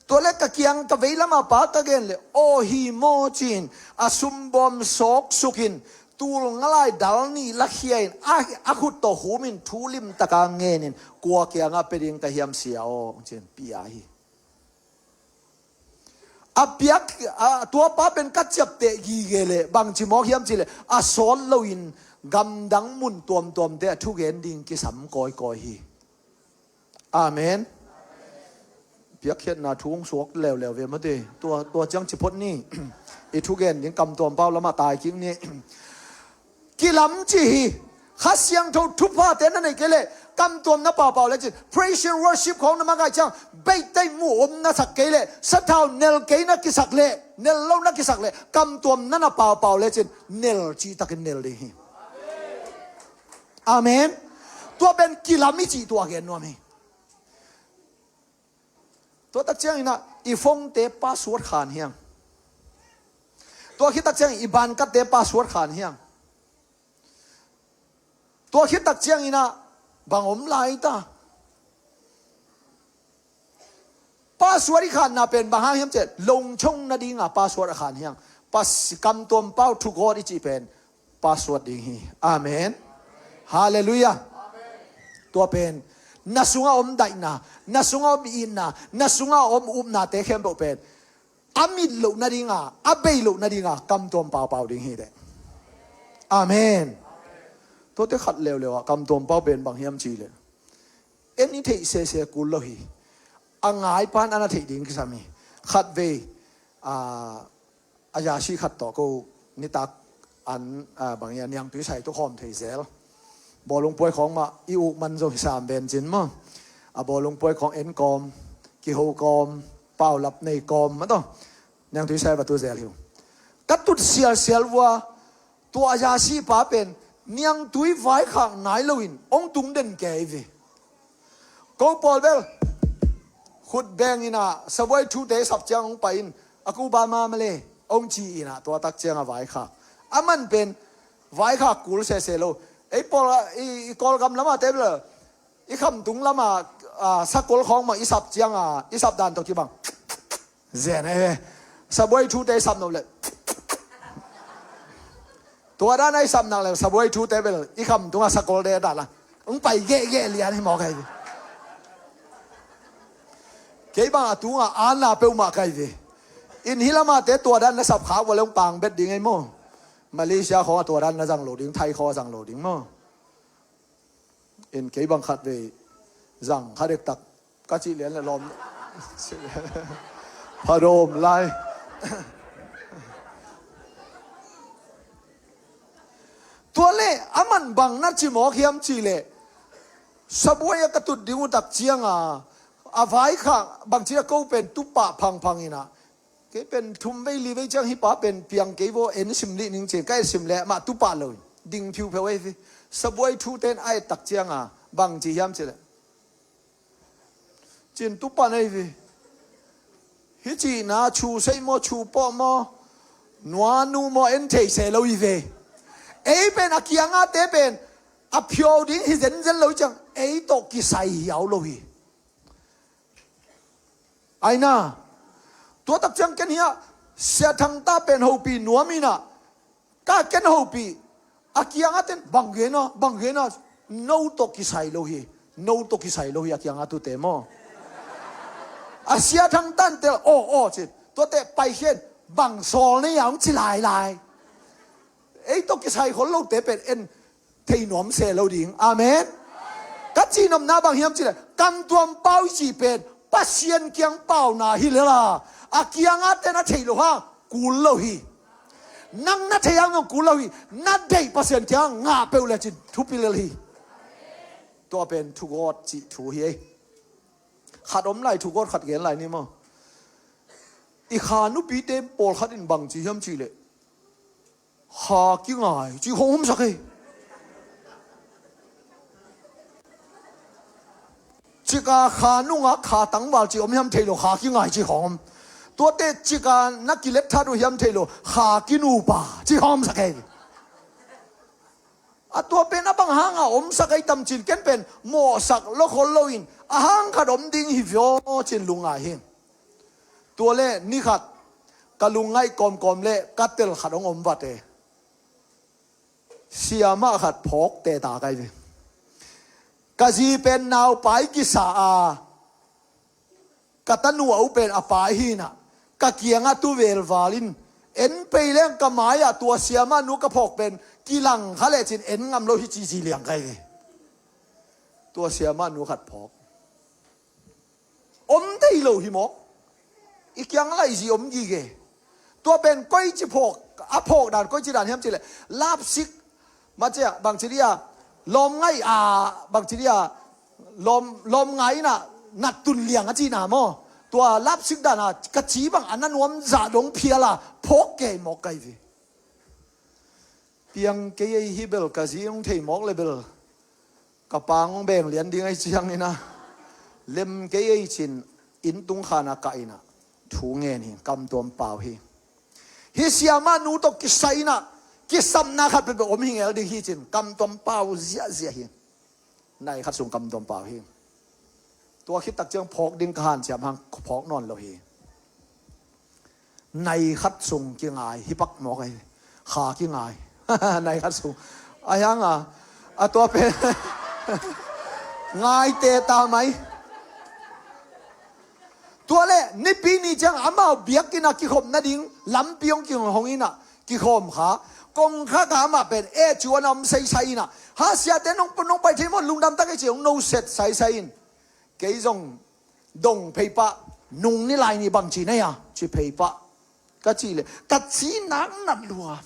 Tua le ka kiang ka vei lama pa ka gen le aw hi maw ci-in a sumbawm sawk sukin tul ngalai dal nih lakhia in a, a khut tawh humin thu limtaka ngenin kua kiangah pia ding ka hiam sia aw ci-in pia hi. A piak, a, tua pa pen ka ciapteh gige leh bangci mawk hiam cih leh a sawt loin gamdang mun tuamtuamte a thugen ding kisam kawikawi hi. Amen. Piakkhiatna thu hong suak leuleu ve mate. Tua, tua ciang ci phot ni. I thugen ding kamtuam pau lamah tai kik ni. Kilam ci hi. Kha Siangtho thuphate na nei kei leh kamtuam na paupau lecin praise and worship khawng na makaih ciang beitei mu om na sak kei leh sathau nel kei na kisak leh nel lo na kisak leh kamtuam na na paupau lecin nel cihtakin nel ding hi. Amen. Tua pen kilam i cih tua gen nuam hi. Tua tak cianginah i phone-te password khan hiang. Tua khit tak ciangin i bankatte password khan hiang. Tua khit tak cianginah bang om lai ta. Password i khanna pen bang hang hiam cih leh longchong nadinga password a khan hiang. Pasi kamtuam pau thugawt i cih pen password ding hi. Amen. Halleluiah. Tua pen na sungah om daihna, na sungah om itna, na sungah om upnate khempeuh pen a mit loh nadinga, a bei loh nadinga kamtuam paupau ding hi teh. Amen. Tuate khat leuleu ah kamtuam pau pen bang hiam cih leh en i theih sese kul lo hi. A ngaipan a na theih ding kisam hi. Khatvei a, a yasi khat tawh ko nitak an, a, bang ia niangtui sai tu khawm thei zel. Bawlung puai khawng mah i uk man zong hi sam ben cin maw. A bawlung puai khawng en kawm, kiho kawm, paulap nei kawm mah tawh niangtui sai va tu zel hi uh. Ka tut sialsial vua. Tua a yasi pa pen niangtui vaikhak nai loin hong tung den kei ve. Ko pawl bel khut beng inah sabuai thute sap ciang hong pai in a kuba ma male hong ci inah tua tak ciang a vaikhak. A man pen vaikhak kul sese lo. Ei pawl i, i Kawlgam lamah te bel i khamtung lamah, a, sakol khawng mah i sap cianga i sap dan tawh kibang zen ahi ve. Sabuai thute i sap nop leh tua dan a i sap nak leh sabuai thute bel i khamtungah sakol de dan a hong pai gehgeh lian hi mawk ahi ve. Kei bang a tungah ana peuhmah ka hi ve. In hi lamate tua dan na sap khak vua leh hong pang bet ding ei maw. Malaysia khawng a tua dan na zang lo ding, Thai khawng a zang lo ding maw. In kei bang khatvei zang kha dektak ka cih lian le lawm phadawm lai. Tua le a man bang na ci mawk hiam cih leh Sabuai a ka tut ding uh tak cianga, a vaikhak bangci a ko pen tupah phangphang inah, kei pen thum vei li vei ciang hih pa pen piang kei vaw, en sim lih ning cin ka et sim leh mah tupah lo in ding phiupheu ei hi. Sabuai thute in a et tak cianga bangci hiam cileh, cin tupah nei hi. Hih cihna chu sei maw, chu pawh maw, nuanu maw, en thei se lo hi ve. Ei pen a kiangate pen a phiau ding hi zenzen lo ciang ei tawh kisai hiau lo hi. Aina, tua tak ciang ken hiah Sia Thang ta pen hopih nuam inah, ka ken hopih, a kianga ten bang gena, bang gena, no tawh kisai lo hi, no tawh kisai lo hi a kianga tute maw. A Sia Thang tan tel aw aw cin, tuate paikhian bang sawl nei a hong ci lailai. Ei tawh kisai khol lote pen en thei nuam se lo ding. Amen. Ka cihnopna bang hiam cileh, kamtuam pau i cih pen Pasian kiang pauna hi lela, a kianga ten a thei lo hang kul lo hi. Nang na thei hang zong kul lo hi. Na deih Pasian kiang ngah peuh lecin thupi lel hi. Tua pen thugawt cih thu hi ei. Khat om lai, thugawt khat gen lai ni maw. I kha nupite pawlkhat in bang ci hiam cihleh, kha kingai ci khong omsak ei. Cika kha nungak, kha tangval ci om hiam thei lo, kha kingai ci khong om. Tuate cika na kilet that uh hiam thei lo, kha kinupa ci khong omsak ei. A tua pen a bang hanga omsak ei tam cin ken pen mawhsak lo khol loin a hang khat om ding hi vio cin lungngai hi. Tua le ni khat ka lungngaih kawmkawm le ka tel khat hong om vate. Siamah khat phawk teta kai ve. Ka zi pen naupai kisa a, ka tanu a u pen a pai hinah, ka kiangah tu velval in en pei leng ka mai-ah tua siamah nu ka phawk pen kilang kha lecin en ngam lo hi ci zi liang kai ve. Tua siamah nu khat phawk. Om thei lo hi mawk. I kiang lai zi om gige. Tua pen koici phawk, a phawk dan koici dan hiam cileh, lapsik, macia bangci dia, lawm ngaih a, bangci dia, lawm, lawm ngai inah nat tun liang a cina maw. Tua lapsik dana ka ci bang a na nuam zah dong phiala phawk kei mawk kai ve. Piang kei ei hi bel, ka zi hong thei mawk le bel ka pang hong beng lian ding ei ciangin a, lem kei ei cin inn tungkhana kah inah thu ngen hi. Kamtuam pau hi. Hih siamah nu tawh kisai inah kisapna khat peuhpeuh om hi ngel ding hi cin kamtuam pau ziahziah hi. Nai khat sung kamtuam pau hi. Tua khit tak ciang phawk ding ka hanciam hang phawk nawn lo hi. Nai khat sung kingai hi pak mawk ahi. Kha kingai. Nai khat sung. A hianga a tua pen ngaite ta mai. Tua le nipi ni ciang amau biakinn a kikhop nading lampi hong kihong inah kikhawm kha. Kongkhak a amah pen e cu an a om seisai inah, ha siate nong pun nong pai thei maw, lungdam tak ei ci hong noset saisai in. Kei zong dong phei pah, nung ni lai ni bang ci nei a ci phei pah. Ka cih leh ka ci nak nat lua.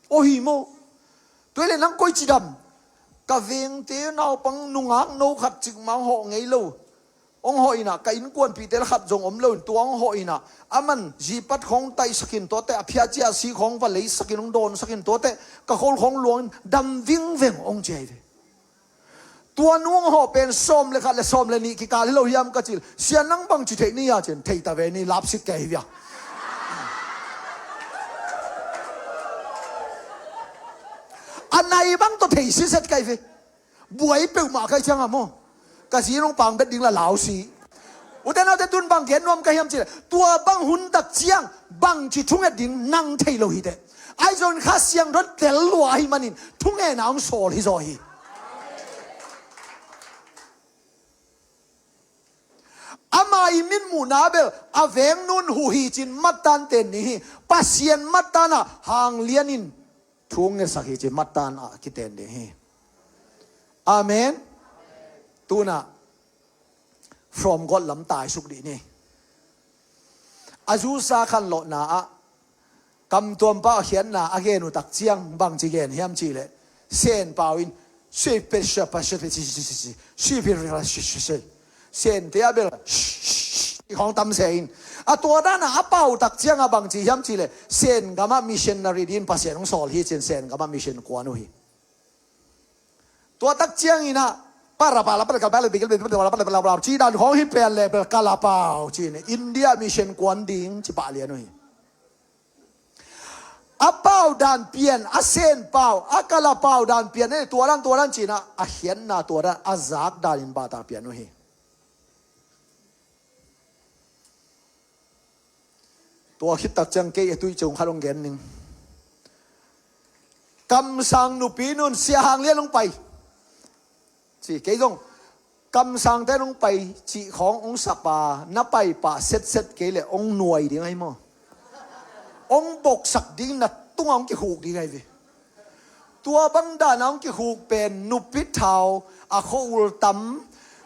Aw hi maw. Tua hi leh nang koi ci dam. Ka vengte naupang nungak no khat cikmah hong hawh ngei lo. Hong hawh inah ka innkuanpihte le khat zong om lo in tua hong hawh inah, aman zipat khawng taihsak in tuate, a phiacia si khawng va leisak in hong dawnsak in tuate, ka khol khawng luang in dam vingveng hong ci ahi ve. Tua nu hong hawh pen sawm le khat le sawm le nih kikal hi lo hiam ka cih leh, sia nang bang ci theih ni a cin, thei ta ve ni, lapsik kei hi via. A nai bang tawh thei siset kai ve. Buai peuhmah kai cianga maw. Ka zi nong pang bet ding la lau si. Ute naute tun bang gen nuam ka hiam cih leh, tua bang hun tak ciang bang ci thunget ding nang thei lo hi teh. Ahi zongin Kha Siangtho in tel lua ahi manin thungena hong sawl hi zaw hi. Ama i mitmuhna bel a veng nun huh hi cin mattan ten ni hi. Pasian mattan ah hanglian in thu ngetsak hi cin mattan ah kiten ding hi. Amen. Tunah from God lam taisuk dih ni. A zusa khanlawhna ah kamtuam pau a khiatna a gen uh tak ciang bang ci gen hiam cih leh, Sen pau in Sui pe sha pa sha pe si si si si si. Sui pe ra shi shi shi. Sente a bel sh- sh- sh- i khong tam se in. A tua dan a a pau tak ciang a bang ci hiam ci le, Sen gam a missionary din Pasian hong sawl hi cin Sen gam a mission kuan uh hi. Tua tak ciang in a para pa la para ka pa la bigel bigel para pa la para la para ci dan khong hi pen le bel ka la pau ci in India mission kuan ding ci pah lian uh hi. A pau dan pian, a Sen pau, a ka la pau dan pian, eh, tua dan, tua dan cina, a khiatna tua dan, a zak dan in bata pian uh hi. Tua khit tak ciang kei a tui cung khat hong gen ning. Kamsang nupi nun Sia Hang Lian hong pai. Ci, kei zong kamsangte nong pai cih khawng hong sap a, na pai pah setset kei leh hong nuai ding ahi maw? Hong boksak ding, na tungah hong kikhuk ding ahi ve. Tua bang dan a hong kikhuk pen nupi thau, a khua ul tam,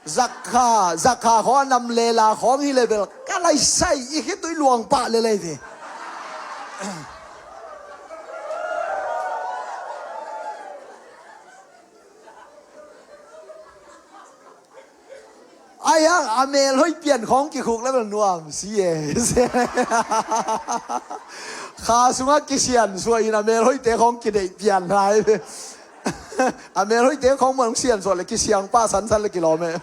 zakha, zakha khawng a nam lela khawng hi level ka laisai i khitui luang pah lel ahi ve. Ai hang a melhoih pian khawng kikhuk le bel nuam si e. Kha sungah kisiansuah in a melhoihte khawng kideih pian lai. A melhoihte khawng man hong siansuah le kisiang pah sansan le kilawm e.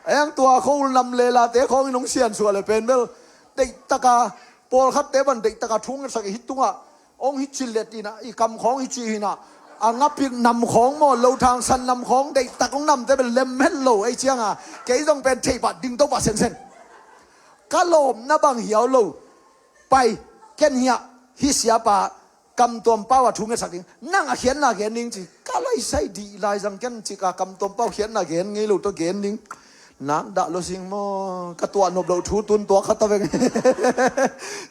Ai hang tua khua ul nam lelate khawng in hong siansuah le pen bel deihtaka, pawlkhatte ban deihtaka thu ngetsak i hih tungah hong hi cilet in a, i kam khawng hi ci hi in a, a ngapik nam khawng maw, lo thangsan nam khawng deihtak hong namte bel lem het lo ei cianga, kei zong pen theih pah ding to pah sensen. Ka lawmna bang hiau lo. Pai, ken hiah, hih siapa kamtuam pau a thu ngetsak ding, nang a khiatna gen ding ci. Ka laisai dih lai zang ken cika kamtuam pau khiatna gen ngei lo tawh gen ding. Nak dah lo sing maw, ka tuah nop loh thu tun tuak khat ta veng.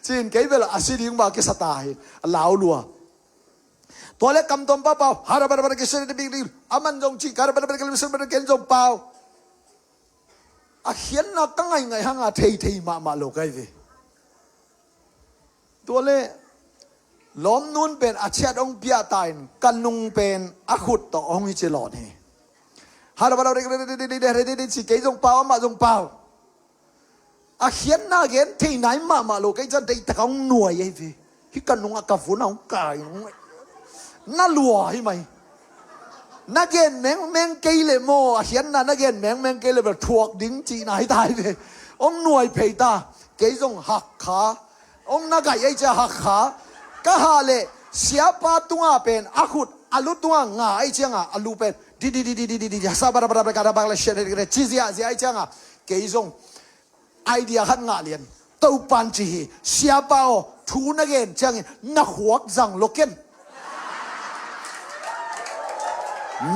Cin kei bel a si ding ba kisa ta hi, a lau lua. Tua le kamtuam pau pau, hara bara bara kisa ding ding. Aman zong ci, kara bara bara kisa bara ken zong pau. A khiatna ka ngaingai hanga thei thei mahmah lo kai ve. Tua le lawmnun pen a chiat hong piahta in ka nung pen a khut tawh hong hi ci lawn hi. Hara bara ci kei zong pau, amah zong pau. A khiatna gen thei nai mahmah lo kei can deihtaka hong nuai ahi ve. Hih ka nungah ka vun a hong kai, na lua hi mai. Na gen mengmeng kei le maw, a khiatna na gen mengmeng kei le bel thuak ding cihna hi tai ve. Hong nuai phei ta, kei zong hak kha. Hong na gaih ei cia hak kha. Ka hah le siapa tunga pen a khut a lu tunga nga ei cianga a lu pen di di di di di di di sa bara bara bara bara bara ci zia zia ei cianga kei zong idea khat ngah lian. Topan ci hi, siapa aw, thu na gen ciangin na khuak zang lo ken.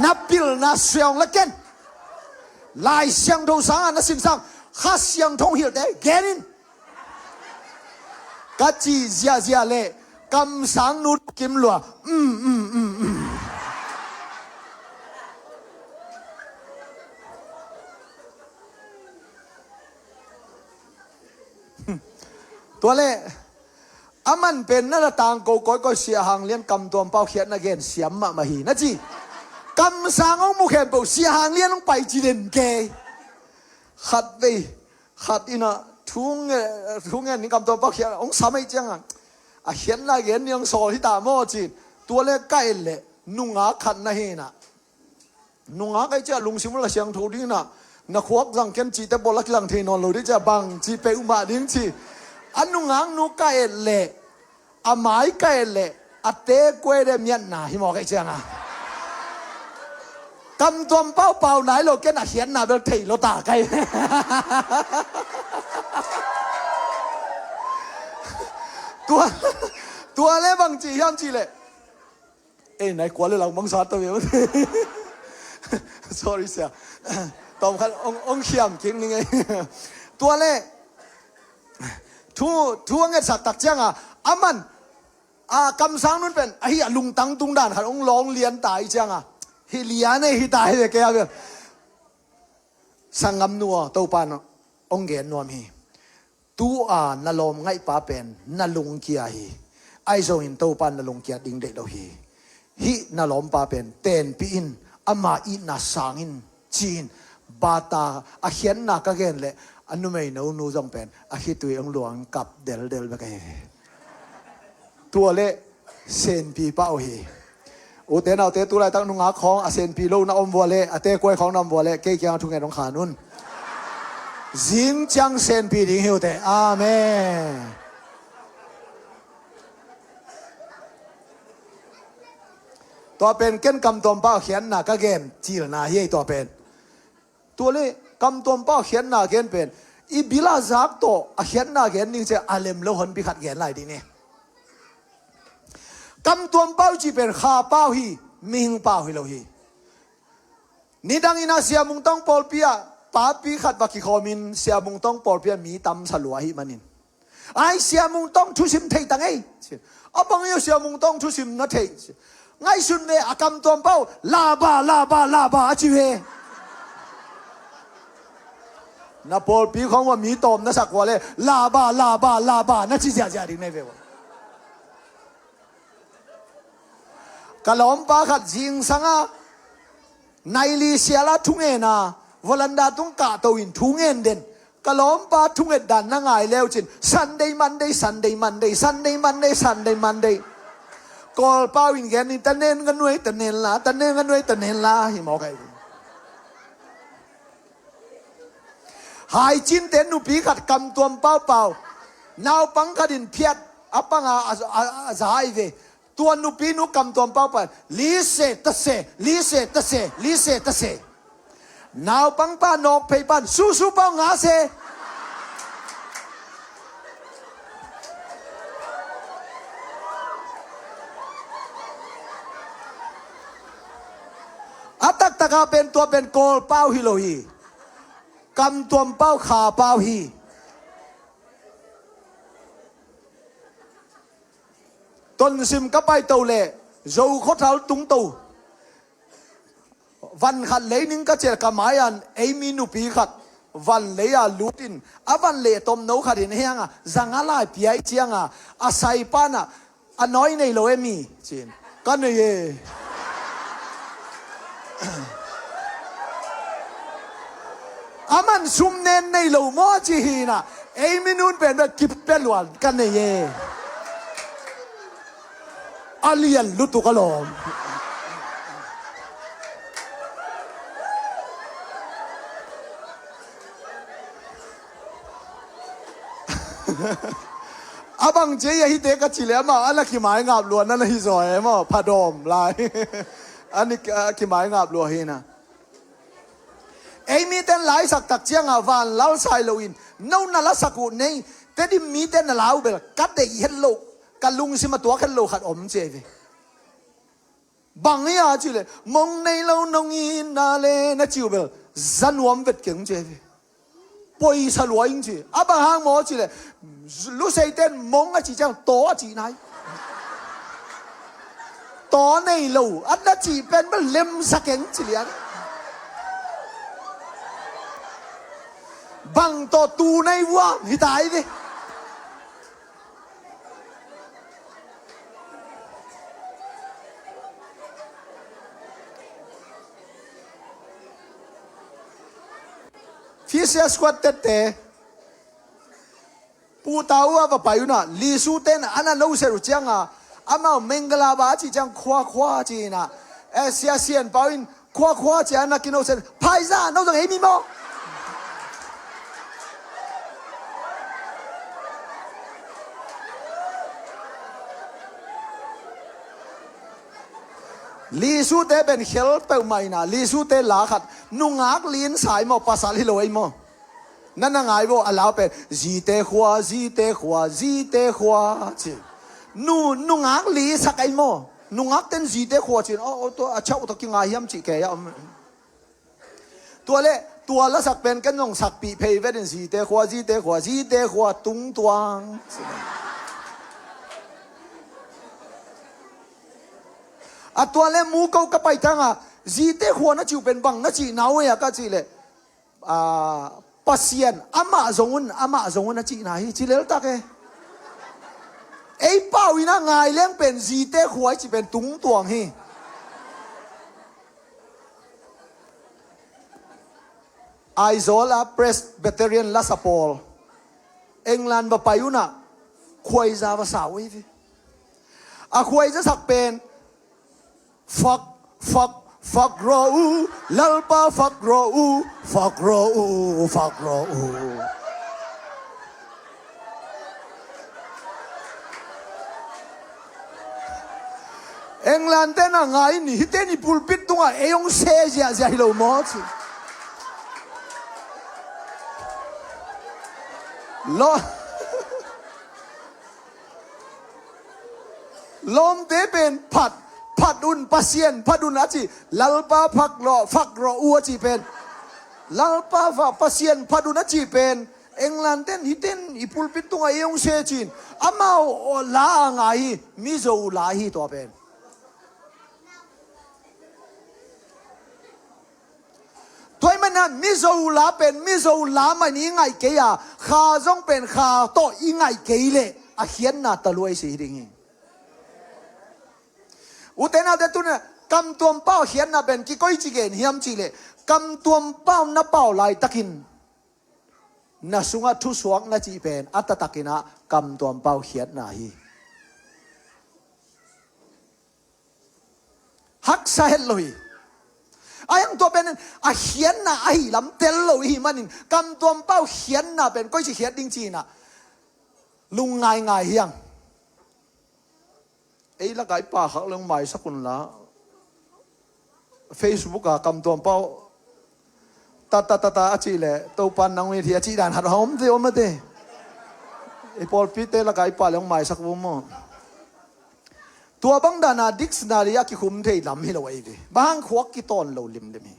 Na pilna siang la ken. Lai Siangtho sanga na sin sang Kha Siangtho hilhte gen in. Ka ci ziahziah le kamsang nu kim lua. Mm, mm, mm, mm. Tua le a man pen na la tangko kawikawi Sia Hang Lian kamtuam pau khiatna gen siam mahmah hi na ci. Kamsang hong mu khempeuh Sia Hang Lian hong pai ci den ke. Khat vei khat inah thu nge thu ngen ning kamtuam pau khiat hong sam ei cianga a khiatna gen ni hong sawl hi ta maw cin. Tua le ka et leh nungak khat na hi inah nungak ei cia lungsim uh la siangtho ding inah na khuak zang ken cihte bawl a kilang thei nawn lo ding cia bang ci peuhmah ding ci. A nungak nu ka et leh a mai ka et leh a te kuai de miatna hi mawk ei cianga kamtuam paupau nai lo ken a khiatna bel thei lo ta kai. Tua tua le bang ci hiam ci leh ei nai kua le lang bangsa to ve. Sorry sia. Tawm khat ong ong khiam king ning ei. Tua le thu thu a ngetsak tak cianga a man a kamsang nun pen ahi a lungtang tung dan khat ong lawng lian ta i cianga hi lian ei hi ta hi ve kei a ve. Sanggam nu aw, Topan ong gen nuam hi. Tu-a na lawm ngaihpa pen na lungkia hi. Ahi zongin Topan na lungkia ding deih lo hi. Hih na lawmpa pen tenpih in, ama itna sangin ci-in, bata a khiatna ka gen leh a numeino nu zong pen a khitui hong luang kap deldel bek ahi ve. Tua leh senpi pah uh hi. Ute naute, tu laitak nungak khawng a senpi lo na om vua leh, a tekuai khawng na om vua leh, kei kiangah thungen hong khan un. Zing ciang senpi ding hi ute. Amen. Tua pen ken kamtuam pau khiatna ka gen cilna hi ei tua pen. Tua leh kamtuam pau khiatna gen pen i bil a zak tawh a khiatna gen ding ciang a lem lo honpi khat gen lai ding ni. Kamtuam pau cih pen kha pau hi, mihing pau hi lo hi. Nidangin a Sia Mung Tawng pawlpi ah papi khat va kikhawmin Sia Mung Tawng pawlpi ah mi tam sa lua ahih manin, "Ai, Sia Mung Tawng thusim thei tang ei." A bang ei aw Sia Mung Tawng thusim na thei? Ngaihsun ve, a kamtuam pau, "Laba, laba, laba," a ci ve. Na pawlpi khawng ua mi tawm na sak ua leh, "Laba, laba, laba," na ci ziahziah ding na hi ve ua. Ka lawmpa khat zingsang a nai li sial a thungen a, veranda tung kahto in thungen den. Ka lawmpa thunget dan na ngai leu cin, "Sunday, Monday, Sunday, Monday, Sunday, Monday, Sunday, Monday." Kawl pau in gen in, "Tanen ka nuai, tanen la, tanen ka nuai, tanen la," hi mawk ahi. Haicinte nupi khat kamtuam paupau, naupang khat in phiat a panga a, a, a za ahi ve. Tua nupi nu kamtuam pau pan, "Lise tase, lise tase, lise tase." Naupang pa nawk phei pan, "Susu pau nga se." A taktaka pen tua pen Kawl pau hi lo hi. Kamtuam pau kha pau hi. Tonsim ka paito leh Zo khuathal tungto van khat lei ning ka cial ka mai-an ei mi nupi khat van lei-a lutin a van leh tomno khat in hianga zanga lai piai cianga a saipan ah, "A nawi nei lo em i?" ci-in, "Ka nei e." "Aman sum nen nei lo maw?" ci hi-in ah, ei minun pen bek kip pia luan, "Ka nei e." A lian lutuk a lawm. A bang cia hi te ka ci leh amah a na kimai ngap lua na na hi zaw e maw, phadawm lai. A ni a kimai ngap lua hi na. Ei mite na laisak tak cianga van lalsai loin no na lasak uh nei, Tedim mite na lau bel ka deih het loh, ka lungsim a tuak het loh khat om ci ei ve. Bang hi a ci leh, "Mong nei lo nong itna le," na ci uh bel za nuam vet keng ci ei ve. Poisa lua ing ci. A bang hang maw ci leh, luseite in mong a cih ciang taw a cih nai. Taw nei lo a na cih pen bel lemsa keng ci lian. Bang tawh tu nei vuam hi ta ei ve. Fisia squad tette. Pu Tau a va pai un ah, Lisu ten a na lo set uh cianga, amau Mengala ba a cih ciang khua khua ci-in ah, eh, Sia Sian Pau in khua khua ci-a na kino set, "Phaisa, no zong ei mi maw?" Lisu te pen khel peuhmah in ah, Lisu te la khat, "Nungak li in sai maw, pasal hi lo ei maw?" Na na ngai vo a lau pen, "Zite khua, zite khua, zite khua," ci. Nu, nungak li sak ei maw? Nungak ten zite khua ci-in, "Oh, oh, tua a chauh tawh kinga hiam?" cih kei a om. Tua leh tua lasak pen ken zong sakpih phei vetin, "Zite khua, zite khua, zite khua, tungtuang," ci. A tua leh muko ka pai tanga, "Zite khua na cih uh pen bang na cihna uh hia?" ka cih leh, "Ah, Pasian amah zong un, amah zong un a cihna hi," ci leltak e. Ei pau in a ngai leng pen zite khua i cih pen tungtuang hi. Aizawl a Presbyterian lasa pawl England va pai unah khuaiza va sa uh hi ve. A khuaiza sak pen fak, fak, fak rawh uh, Lalpa fak rawh uh, fak rawh uh, fak rawh uh. England te na ngai ni, hite ni pulpit tunga ei hong se ziahziah hi lo maw ci. Lo Lawmte pen phat, phat un, Pasian phat un a ci, Lalpa fak rawh, fak rawh uh a ci pen, Lalpa fa, Pasian phat un a ci pen, England ten hiten i pulpit tungah i hong se cin, amau la a ngai hi, Mizo la hi tua pen. Tua ahih manin ah Mizo la pen Mizo la mah in i ngaih kei a, Kha zong pen Kha tawh i ngaih kei leh a khiatna taluai si hi ding hi. Ute naute, tuni-in ah Kam Tuam Pau khiatna pen kikoici gen hiam cih leh, Kam Tuam Pau na pau laitakin na sungah thusuak na cih pen a taktakin ah Kam Tuam Pau khiatna hi. Haksa het lo hi. A hiang tua pen a khiatna ahi lam tel lo ihi manin Kam Tuam Pau khiatna pen koici khiat ding ci-in ah lungngaingai hiang. Ei lakah i pa khak leng maisak unla, Facebook ah Kam Tuam Pau ta ta ta ta a cih leh Topa'n nang mit hi a cih dan hat a om te, om a te. I pawlpite lakah i pa leng maisak vum maw? Tua bang dana dictionary a kikhum thei lam hi lo ahi ve. Bang hang khuak kitawn lo limlim hi.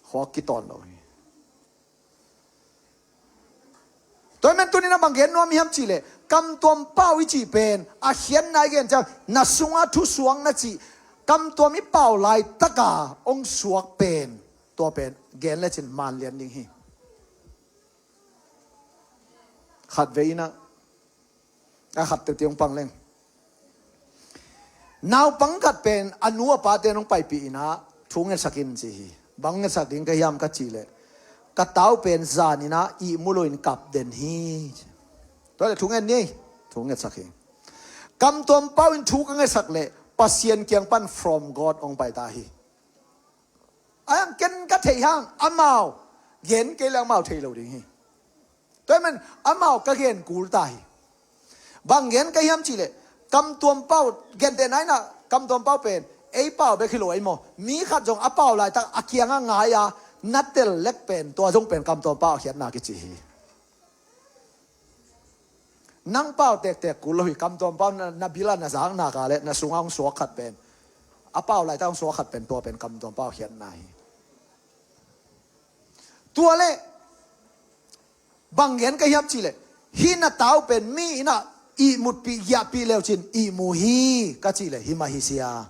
Khuak kitawn lo hi. Tua ahih manin tuni-in ah bang gen nuam hiam cih leh, Kam Tuam Pau i cih pen a khiatna i gen ciang na sungah thusuak na cih, Kam Tuam i pau laitaka hong suak pen, tua pen gen lecin manlian ding hi. Khatvei in ah, a khat teuh teuh hong pang leng. Naupang khat pen a nu a pate hong paipih in ah thu ngetsak in ci hi. Bang ngetsak ding ka hiam ka cih leh, ka tau pen zan in ah ihmu loin kap den hi. Tua leh thu nget ni, thu ngetsak hi. Kam Tuam Pau in thu ka ngetsak leh Pasian kiang pan from God hong pai ta hi. A hiang ken ka theih hang amau gen kei leh amau thei lo ding hi. Tua ahih manin amau ka gen kul ta hi. Bang gen ka hiam cih leh, Kam Tuam Pau, gentehna in ah Kam Tuam Pau pen ei pau bek hi lo ahi maw? Mi khat zong a pau laitak a kiangah ngai a, na tel lek pen, tua zong pen Kam Tuam Pau a khiatna kici hi. Nang pau tektek kul lo hi, Kam Tuam Pau na, na bil a na zak nak leh na sungah hong suak khat pen, a pau laitak hong suak khat pen, tua pen Kam Tuam Pau khiatna hi. Tua leh bang gen ka hiam cih leh, hih na tau pen mi in ah ihmutpih giahpih leu cin ihmu hi ka cih leh, hi mah hi sia.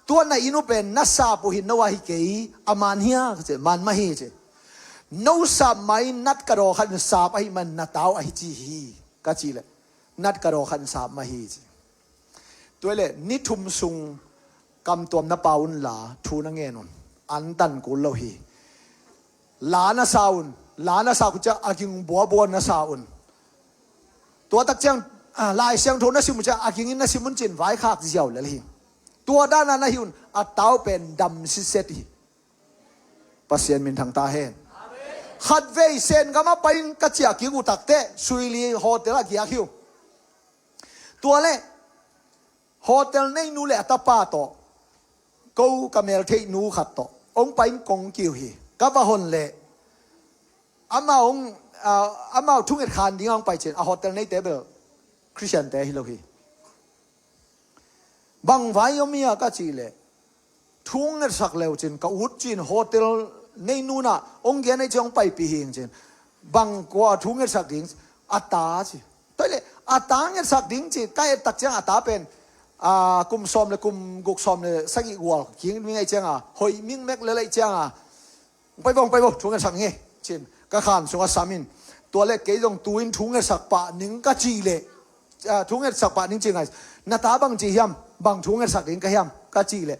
Tua na inn uh pen na sap uh hi, no a hi kei, a man hia ka cih, man mah hi ci. No sap mah in nat ka daw khat in sap ahih man na tau ahi ci hi ka cih leh, nat ka daw khat in sap mah hi ci. Tua leh ni thum sung Kam Tuam na pau unla thu na ngen un. An tan kul lo hi. La na sa un. La na sa uh ciang a ging buabua na sa un. Tua tak ciang, ah, Lai Siangtho na sim uh ciang a ging in na sim un cin vaikhak ziau lel hi. Tua dana na hi un, a tau pen dam sitset hi. Pasian minthang ta hen. Khatvei Sen gam a pai in ka ciah kik uh takteh Suili hotel ah giak hi uh. Tua leh hotel neinu leh a tapa tawh, ko ka meltheihnu khat tawh hong pai in kong kiu hi. Ka va hon leh amau hong, ah, amau thunget khan ding a hong pai cin, a hotel neite bel Khristiante hi lo hi. Bang vai om hia ka cih leh, thu ngetsak leu cin ka ut cin, hotel neinu in ah hong gen ei ci, hong paipih hing cin. Bang kua thu ngetsak ding? A ta ci. Tua leh a ta ngetsak ding ci, ka et tak ciang a ta pen, ah, kum sawm leh kum guk, sawm leh sagih gual kik ding ei ciang a, hoih mingmek lel ei ciang a, "Hong pai vo, hong pai vo, thu ngetsak ning ei," cin ka khan sungah sam in. Tua leh kei zong tu-in thu ngetsak pah ning ka cih leh, ah, thu ngetsak pah ning ci ngai. Na ta bang ci hiam? Bang thu ngetsak ding ka hiam ka cih leh,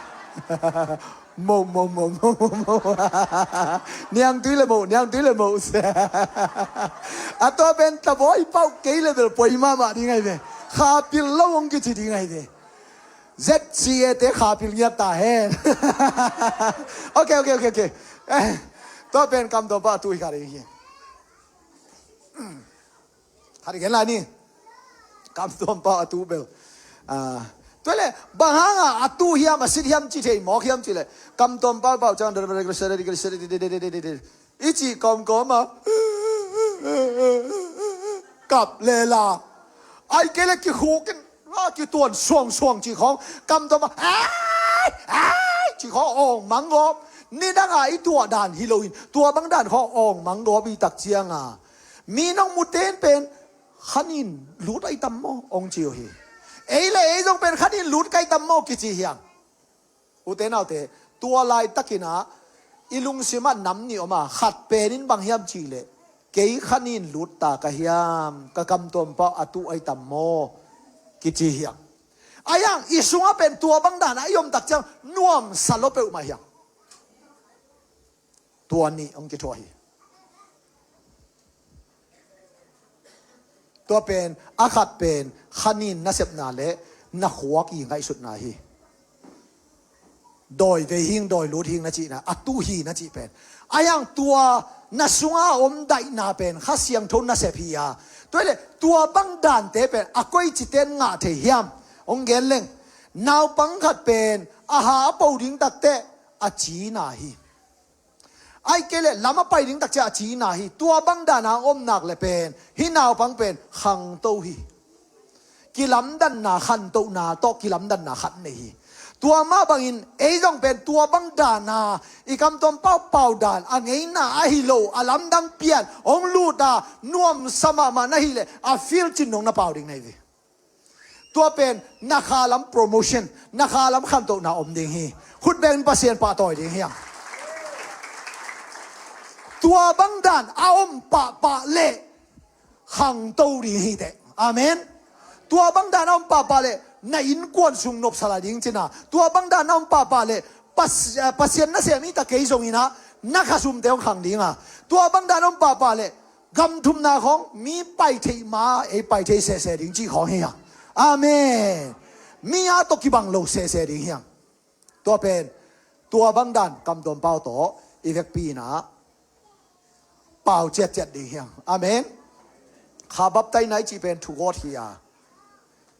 Mo, mo, mo, mo, mo, mo. Niangtui le mo, niangtui le mo. A tua pen tabawi pauh kei le bel poi mahmah ding ahi ve. Kha pil lo hong kici ding ahi ve. Z C A te kha pil ngiat ta hen. Ok, ok, ok, ok. Eh, tua pen kam tuam pau a tu hi kha ding hi. Kha ding hen lai ni. Kam tuam pau a tu bel. Ah, tua le, bang hanga a tu hiam, a sit hiam ci thei mawk hiam ci le. Kam tuam pau pau ciang, i cih kawmkawm a, kap le la. Ai kei le kikhuk in, a kituan suangsuang cih khawng, kam tuam a, ai, ai, cih khawng awng mang gawp. Nidang a i tuah dan hi lo in, tua bang dan khawng awng mang gawp i tak ciang a, mi nong mu ten pen, khanin lut ai tam maw, ong ci uh hi. Ei le ei zong pen khanin lut kai tam maw, kici hiang. Ute naute, tua laitakin ah i lungsim ah nam nih om a, khat pen in bang hiam cih leh, kei khanin lut ta ka hiam, ka kam tuam pau a tu ai tam maw, kici hiang. Ai ang i sungah pen tua bang dan ah i om tak ciang nuamsa lo peuhmah hiang. Tua nih hong kithuah hi. Tua pen, a khat pen, khanin nasepna le na khuak i ngaihsutna hi. Dawi vei hing, dawi lut hing na cihna, a tu hi na cih pen. Ai ang tua na sunga om daihna pen, Kha Siangtho nasep hi a. Tua le, tua bang dante pen, a koici ten ngah thei hiam. Hong gen leng, naupang khat pen, a ha a po ding takte, a cina hi. Ai kei le lam a pai ding tak ciang a cina hi. Tua bang dan a om nak le pen, hih naupang pen khangto hi. Kilamdanna, khantohna tawh kilamdanna khat nei hi. Tua mah bangin ei zong pen tua bang dan a, i kam tuam pau pau dan a ngeina ahi lo, a lamdang pian hong lut a, nuamsa mahmah na hih le, a field cin dong na pau ding na hi ve. Tua pen na kha lam promotion, na kha lam khantohna om ding hi. Khut bengin Pasian pahtawi ding hiam. Tua bang dan a om pahpah leh khangto ding hi teh. Amen. Tua bang dan a om pahpah leh na innkuan sung nopsa lai ding cina. Tua bang dan a om pahpah leh Pas-, eh, Pasian nasem hi ta kei zongin ah, na khasumte hong khang ding a. Tua bang dan a om pahpah leh gam thumna khawng mi pai theih ma, ei pai thei sese ding cih khawng hi hang. Amen. Mi a tawh kibang lo sese ding hi hang. Tua pen, tua bang dan kam tuam pau tawh i vekpi in ah pau ciatciat ding hi hang. Amen. Kha baptaina i cih pen thugawt hi a.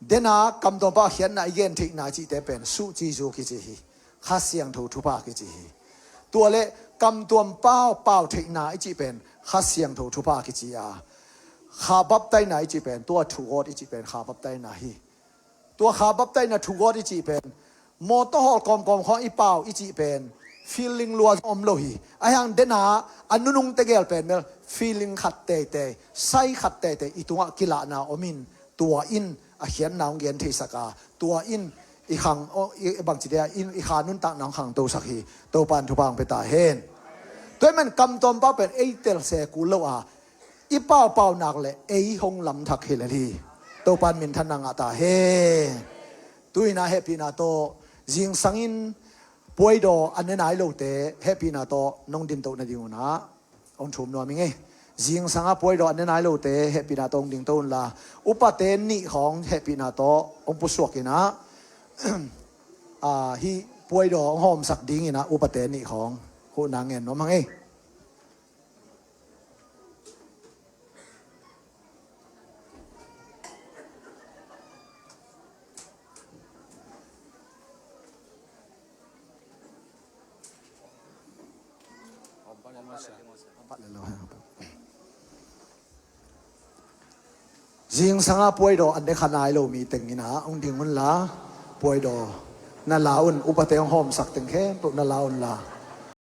Dena kam tuam pau a khiatna i gen theihna i cihte pen suh cizu kici hi. Kha Siangtho thupha kici hi. Tua le kam tuam pau pau theihna i cih pen Kha Siangtho thupha kici a. Kha baptaina i cih pen, tua thugawt i cih pen kha baptaina hi. Tua kha baptaina thugawt i cih pen, mawtaw hawl kawmkawm khawng i pau i cih pen, feeling lua zong om lo hi. Ahi hang dena a nunung tegel pen bel feeling khat teitei, sai khat teitei i tungah kilahna om in, tua in a khiatna hong gen theisak a, tua in i khang, i bangci dia, in i kha nuntakna hong khangtosak hi. Topa in thupha hong pia ta hen. Tua ahih man kam tuam pau pen ei telse kul lo a, i paupau nak le ei hong lamthak hi lel hi. Topa in minthanna ngah ta hen. Tu-in ah hehpihna tawh zingsangin puaidaw an ne nai lote hehpihna tawh nong dintoh nading un ah hong thum nuam ing ei. Zingsang a puaidaw an ne nai lote hehpihna tawh hong dingto unla, upate nih khawng hehpihna tawh hong pusuak in ah, ah, hih puaidaw hong hawmsak dingin ah upate nih khawng huhna ngen nuam hang ei. Zingsang a puaidaw an ne kha nai lo mi teng in ah hong ding unla, puaidaw na la un, upate hong hawmsak teng khempeuh na la unla.